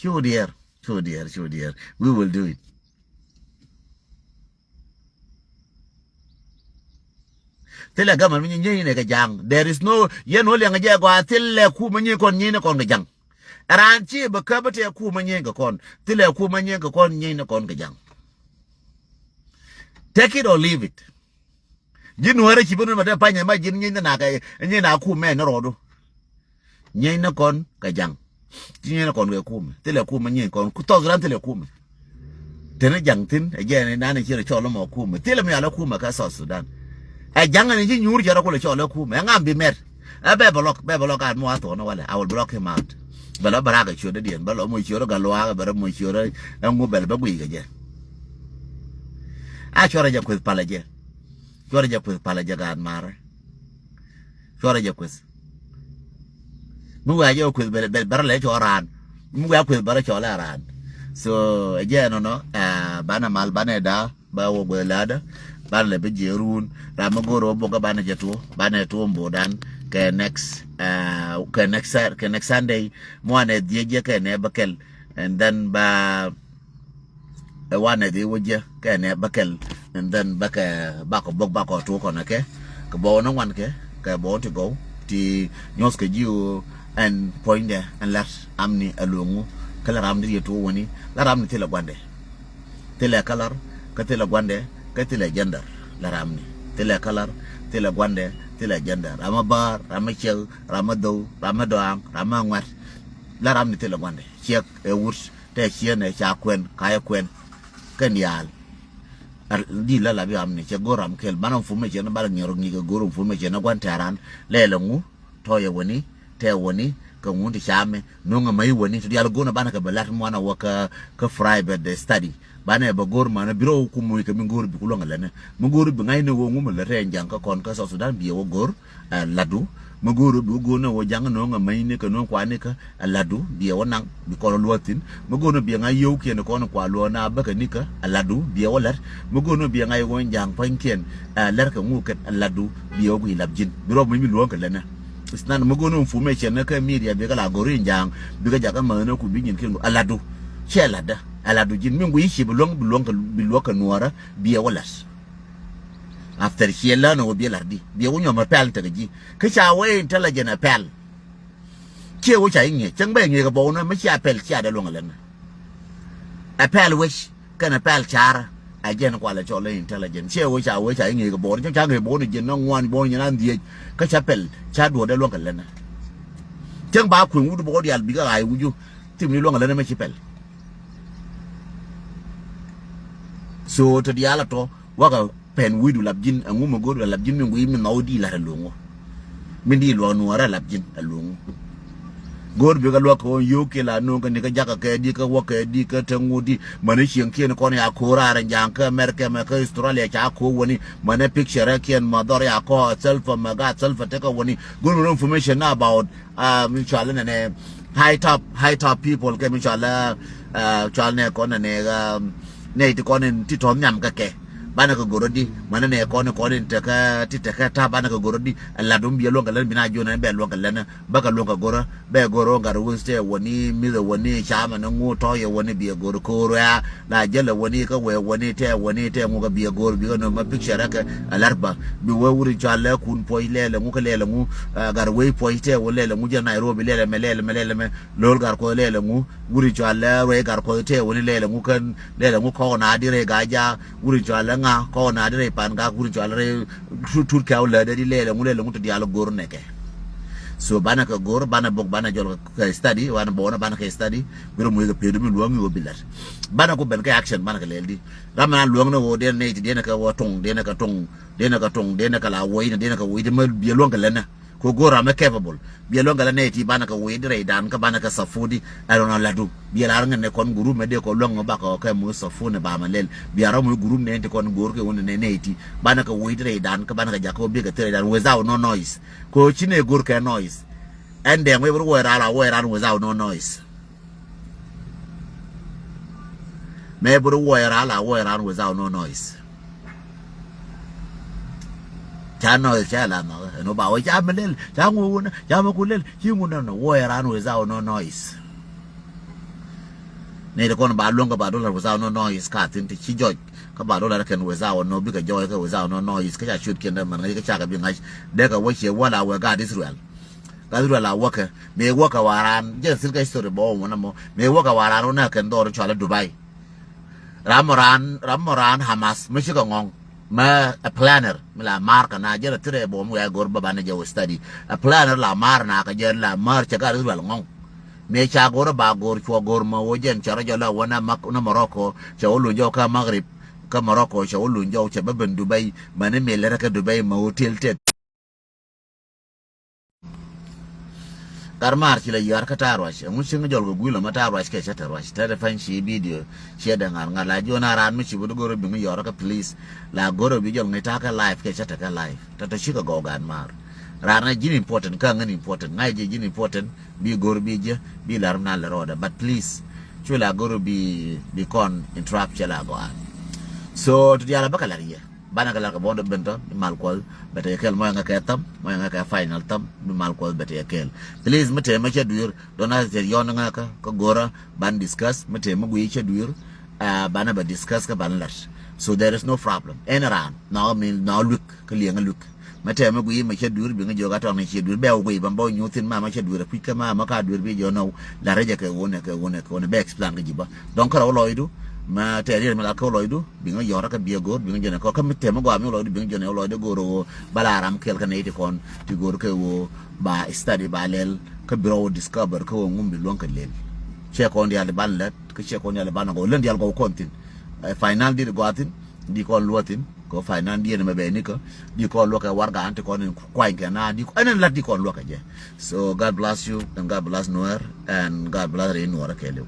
Cu diɛɛr, cu diɛɛr, cu diɛɛr. We will do it. Thilɛ gamɛ mi nyi nyi nɛ kɛ ja̱ŋ. There is no, yɛn wä liɛŋ jɛ gɔaa thilɛ kumɛ nyi kɔn nyi ni kɔn kɛ ja̱ŋ. Raan ci bɛ käp tɛ kumɛ nyi kɛ kɔn. Thilɛ kumɛ nyi kɛ kɔn nyi ni kɔn kɛ ja̱ŋ. Take it or leave it. Ji̱n Nuäärä ci ben wä ma te panyɛ ma ji̱n nyi ni na kɛ nyi na kumɛ ni rɔɔdu. Nyieny ni kɔn kɛ ja̱ŋ. Ci nyieny ni kɔn kɛ kumɛ. Thilɛ kumɛ nyieny kɔn. Ku South Sudan thilɛ kumɛ. Teni ja̱ŋ thi̱n, ɛ jɛn ni nani ci rɔ cɔl mɔ kumɛ. Thilɛ mi ala kumɛ kä South Sudan. Ɛ ja̱ŋ ni ci nyuur cɛ rɔ kulɛ cɔl kumɛ. Ɛ ŋam bi mɛr. Ɛ bɛ block, bɛ block at mɔ a thon walɛ. I will block him out. Bɛ lɔ bɛ rak ɛ ciöt diɛn. Bɛ lɔ mɔ ciöt ɛ galuak, bɛ rɔ mɔ ciöt ɛ ŋu bɛ lɔ bɛ guiy kɛ jɛ. A cuarɛ jɛ kueth palɛ jɛ. Cuarɛ jɛ kueth palɛ jɛ gaat marɛ. Cuarɛ jɛ kueth. Mi wiaa jɛ kueth bɛ, bɛ, bɛ rɔ lɛ cɔɔl raan. Mi wiaa kueth bɛ rɔ cɔɔl raan. So, ɛ jɛ nɔnɔ, ɛ, banɛ mal, banɛ da, ba wä gueth ladä, banɛ lɛ bi jiɛ ruun. Ram mi go̱o̱r wä bok banɛ jɛ tuɔ, banɛ tuɔ mbodan. Kɛ next, ɛ, kɛ next Sat-, kɛ next Sunday, muanɛ dhiec jɛ kɛ nɛ bä kɛl. And then ba, ɛ wanɛ dhi wä jɛ kɛ nɛ bä kɛl. And then bä kɛ bakɔ bok bakɔ tuɔ kɔnɛ kɛ kɛ bɔw ni ŋuan kɛ kɛ bɔw ti gɔw ti nyuɔth kɛ ji̱ ɣöö ɛn puɔ̱nydɛ ɛn la̱t amni ɛ lueŋu. Kä la ram di yɛ tuɔ wäni la ram ni thilɛ guandɛ. Thilɛ kalar kä thilɛ guandɛ kä thilɛ jɛndɛr. La ram ni thilɛ kalar thilɛ guandɛ thilɛ jɛndɛr. Ram a bäär, ram a ciɛk, ram a dhow, ram a dɔaaŋ, ram a ŋuɛt. La ram ni thilɛ guandɛ ciɛk ɛ wut. Tɛ ciënɛ ca kuɛn ka yɛ kuɛn. Kɛn diaal Di la la bi am ni cɛ go̱r ram kɛl banɛ information ni banɛ ŋiɛr ŋi̱i̱k kɛ go̱r information ni gua̱n tɛran lɛl ɛŋu tɔyɛ wäni tɛ wäni kɛ ŋun ti camɛ no̱ŋɛ mäc wäni ti dial go̱n banɛ kɛ bɛ lat muanɛ wä kä private study. Banɛ bɛ go̱r manɛ bi rɔ wä kum wi̱i̱ kɛ mi go̱r bi ku luäŋ lɛnɛ mi go̱r bi ŋa̱cni wä ŋu mi lät rɛn ja̱ŋ kä kɔn kä South Sudan biɛ wä go̱r ɛ latdu. Mi go̱o̱r bi go̱o̱r ni wä ja̱ŋ no̱o̱ŋ ɛ mäc nikä no̱o̱ŋ kua nikä ɛ latdu biɛ wä naŋ bi kɔn luɔ̱th thi̱n. Mi go̱o̱r ni biɛ ŋa̱c yio̱w kiɛn kɔn kua luɔ̱ɔ̱n a bäkɛ nikä ɛ latdu biɛ wä la̱t. Mi go̱o̱r ni biɛ ŋa̱c ɣöö ja̱ŋ pua̱nykiɛn ɛ la̱t kɛ ŋuk kɛn ɛ latdu biɛ wä guiy lap ji̱n bi rɔ mäc mi luɔ̱ɔ̱ŋ kɛ lät ni. It's not mi go̱o̱r ni information ni kä media bikɛ la go̱o̱r in ja̱ŋ bikɛ jakä mäthni ku bi nyin kiɛn ɛ latdu. Ciɛ latdä ɛ latdu ji̱n mi guiy ci bi luäŋ bi luäŋ kɛ bi luäk kɛ nuɔ̱ɔ̱rä biɛ wä la̱t. After ciɛ län ɛ wä biɛ la̱t di biɛ wä nyɔmɛ pɛl tekɛ ji̱. Kä ca wee intelligent ɛ pɛl. Ciɛ wee ca iŋiɛ cäŋ bɛ iŋiɛ kɛ bɔw nä mi cia pɛl cia dee luäŋ ɛ län. Ɛ pɛl wec kɛn ɛ pɛl car ɛ jɛn kualɛ cɔl ɛ intelligent ciɛ wee ca wee ca iŋiɛ kɛ bɔw nä cäŋ ca ŋiɛ bɔw nä jiɛn nä ŋuan bɔw nä jiɛn nä dhiec. Kä ca pɛl ca duɔ̱ɔ̱r dee luäŋ kɛ län. Cäŋ ba kueŋ wut bɔw dial bikɛ ɣa̱c wucu thim ni luäŋ ɛ län mi ci pɛl. So te dial a tɔ wakɛ pɛn wi̱i̱du lap ji̱n ɛŋu mi go̱o̱r lap ji̱n mi wi̱i̱ mi nhɔw di lat ɛlo̱ŋ ɔ. Mi di luɔk nuɔɔrɛ lap ji̱n ɛlo̱ŋ ɔ. Go̱o̱r bikɛ luɔk kɛ ɣöö yio̱o̱k kiɛ la no̱o̱ŋ kä ni kä jakä kɛ di kä wä kɛ di kä te ŋut di mäni cieŋ kiɛn kɔn ya ko̱o̱r raar ɛn ja̱a̱ŋ kä America mɛ kä Australia ca ko̱o̱r wäni mäni picture kiɛn ma dhɔr ya kɔ self mɛ gat self tekä wäni. Go̱o̱r mi information about mi cual nɛnɛ high top high top people kɛ mi cual cual nɛ kɔn nɛnɛ nɛ ti kɔn in ti tɔn nhiam kɛ kɛ. Banɛ kɛ goro di manɛ nɛ kɔn in kɔn in tekɛ ti tekɛ tap banɛ kɛ goro di. Ɛ lat dum biɛ luɔŋ kɛ lɛn bi na jiɔn ɛn bɛ luɔŋ kɛ lɛn bä kɛ luɔŋ kɛ goro bɛ goro gat wus tɛ wani mith wani camɛ ni ŋu tɔyɛ wani biɛ goro koro ya. La jɛl wani kä wɛ wani tɛ wani tɛ ŋu kɛ biɛ goro bikɛ nɔ ma picture kɛ. Ɛ lat ba bi wee wuri cual lɛ kun puɔc lɛlɛ ŋu kä lɛlɛ ŋu gat wei puɔc tɛ wani lɛlɛ ŋu jɛ Nairobi lɛlɛ mɛ lɛlɛ mɛ lɛlɛ mɛ. Lo̱l gat kuɔth lɛlɛ ŋu wuri cual lɛ ruɛy gat kuɔth tɛ wani lɛlɛ ŋu kän lɛlɛ ŋu kɔk na di rɛy ga ja wuri cual lɛ ŋa kɔk na di rɛy pan gak wuri cual lɛ rɛy tut kɛw lɛ dɛ di lɛlɛ ŋu lɛlɛ ŋu ti dial go̱r nɛkɛ. So banɛ kɛ go̱r banɛ bok banɛ jɔl kɛ study banɛ bok banɛ kɛ study. Bi rɔ muc kɛ pedi mi luɔŋ iwä bi lat banɛ ku ben kɛ action banɛ kɛ lɛl di. Ram na luɔŋ ni wä den nɛy ti den kɛ wä tuŋ den kɛ tuŋ den kɛ tuŋ den kɛ la wä in den kɛ wä in ma biɛ luɔŋ kɛ lɛnɛ. Kɛ go̱o̱r ram ɛ capable biɛ luäŋ kɛ la nɛy ti banɛ kɛ wi̱i̱ di rɛy dan kä banɛ kɛ support di. Ɛ lɔn a latu biɛ la ŋɛ nɛ kɔn group mɛ dee kɔ luäŋ mɛ bakɛ kɛ mu support ni ba mɛ lɛl biɛ ram mu group nɛ ti kɔn go̱o̱r kɛ wun nɛ nɛy ti banɛ kɛ wi̱i̱ di rɛy dan kä banɛ kɛ jakä wä biɛ kɛ thil rɛy dan without no noise. Kɛ ci nɛ go̱o̱r kɛ noise. Ɛn dɛŋ wee bi ri wä ran a wä ran without no noise. Mɛ bi ri wä ran a wä ran without no noise. Ca noise ca la nhɔk ɛn wä ba wä ca mi lel ca ŋu wun ca mi ku lel ci ŋu nɔnɔ wä ran without no noise. Ni ti kɔn ba luɔŋ kä ba dollar without no noise ka thin ti ci jɔc kä ba dollar kɛn without no bikɛ jɔc kä without no noise kä ca cut kiɛn dɛ mɛn ŋäc kä ca kɛ bi ŋa̱c dee kɛ wä ciɛ wä la wɛ gaat Israel. Gat ruɛl a wäkɛ mëë wäkɛ waran jɛ thil kɛ history bɔ wun amɔ mëë wäkɛ waran wun a kɛn dhɔr cual a Dubai. Ram mɔ ran ram mɔ ran Hamas mi cikɛ ŋɔŋ mɛ a planner mi la mar kɛ na jɛ rɛ thirɛ bɔ mi wɛ gor bä banɛ jɛ wä study. A planner la mar na kɛ jɛ la mar cɛ gat ruɛl ŋɔŋ. Mëë ca gor ba gor cuɔ gor mɛ wä jɛn cɛ rɔ jɔ la wä na mak na Morocco cɛ wä luny jɔ kä Maghrib. Kä Morocco cɛ wä luny jɔ cɛ bä ben Dubai mɛ ni mi lɛ rɛ kɛ Dubai mɛ hotel tɛt. Gat maar ci la yɔr kä ta̱a̱ ruac ɛŋu cieŋ jɔl kɛ gui̱l ɔmɔ ta̱a̱ ruac kɛ cä te ruac te te pany ci bidio. Ciɛ dee ŋa̱r ŋa̱r la jiɔn a raan mi ci bi di go̱r bi ŋi yɔr kä please. La go̱r bi jɔl ŋi ta̱a̱ kɛ live kɛ cä te kɛ live te te ci kɛ gɔw gat maar. Raan ŋa̱ ji̱n important kä ŋän important ŋa̱ ji̱ ji̱n important bi go̱r bi ji̱ bi lar mi na lɛ rɔɔdɛ but please. Cu la go̱r bi bi kɔn interrupt cɛ la gɔaa. So ti diaal a bä kɛ lar yɛ. Banɛ kɛ lar kɛ bɔn dɔ ben tɔ mal kuɔth bɛ tɛ kɛl mɔyɛ ŋɛ kɛ tham mɔyɛ ŋɛ kɛ final tham bi mal kuɔth bɛ tɛ kɛl. Please mi tɛ mɛ cɛ duir dɔn a tɛ yɔn ŋɛ kɛ kɛ gora ban discuss mi tɛ mɛ gui cɛ duir. Banɛ bɛ discuss kɛ ban lat. So there is no problem ɛn ran nɔ mi nɔ luik kɛ liɛŋ luik. Mɛ tɛmɛ gui mɛ cɛ duir bi ŋä jiök a tɔŋ ni ciɛ duir bɛ wä gui bɛ bɔ nyuth thin ma mɛ cɛ duir a puc kä ma mɛ ka duir bi jɔ nɔw. La rɛc a kɛ wun ɛ kɛ wun ɛ kɛ wun ɛ bɛ explain kɛ ji̱ bä. Dɔŋ kärɛ wä lɔcdu mɛ tɛ riɛt mɛ la kɛ wä lɔcdu bi ŋä yɔr a kɛ biɛ go̱o̱r bi ŋä jɔn ɛ kɔ kä mi tɛmɛ gua mi wä lɔcdu bi ŋä jɔn ɛ wä lɔcdu go̱o̱r ɛ wä ba la ram kɛl kä nɛy ti kɔn ti go̱o̱r kɛ wä ba study ba lɛl kä bi rɔ wä discover kä wä ŋum bi luäŋ kɛ lɛl. Cɛ kɔn dial ban lɛt kä cɛ kɔn dial ban gɔw lɛn dial gɔw kɔn thin. Final dit gɔa thin. di kɔn luɔthin kɛ finance diɛn mɛ bɛ nikä di kɔn luɔkɛ warga an ti kɔn in kuany kɛ na di ɛn in lat di kɔn luɔkɛ jɛ. So God bless you and God bless Nuer and God bless ri Nuer kɛ liw.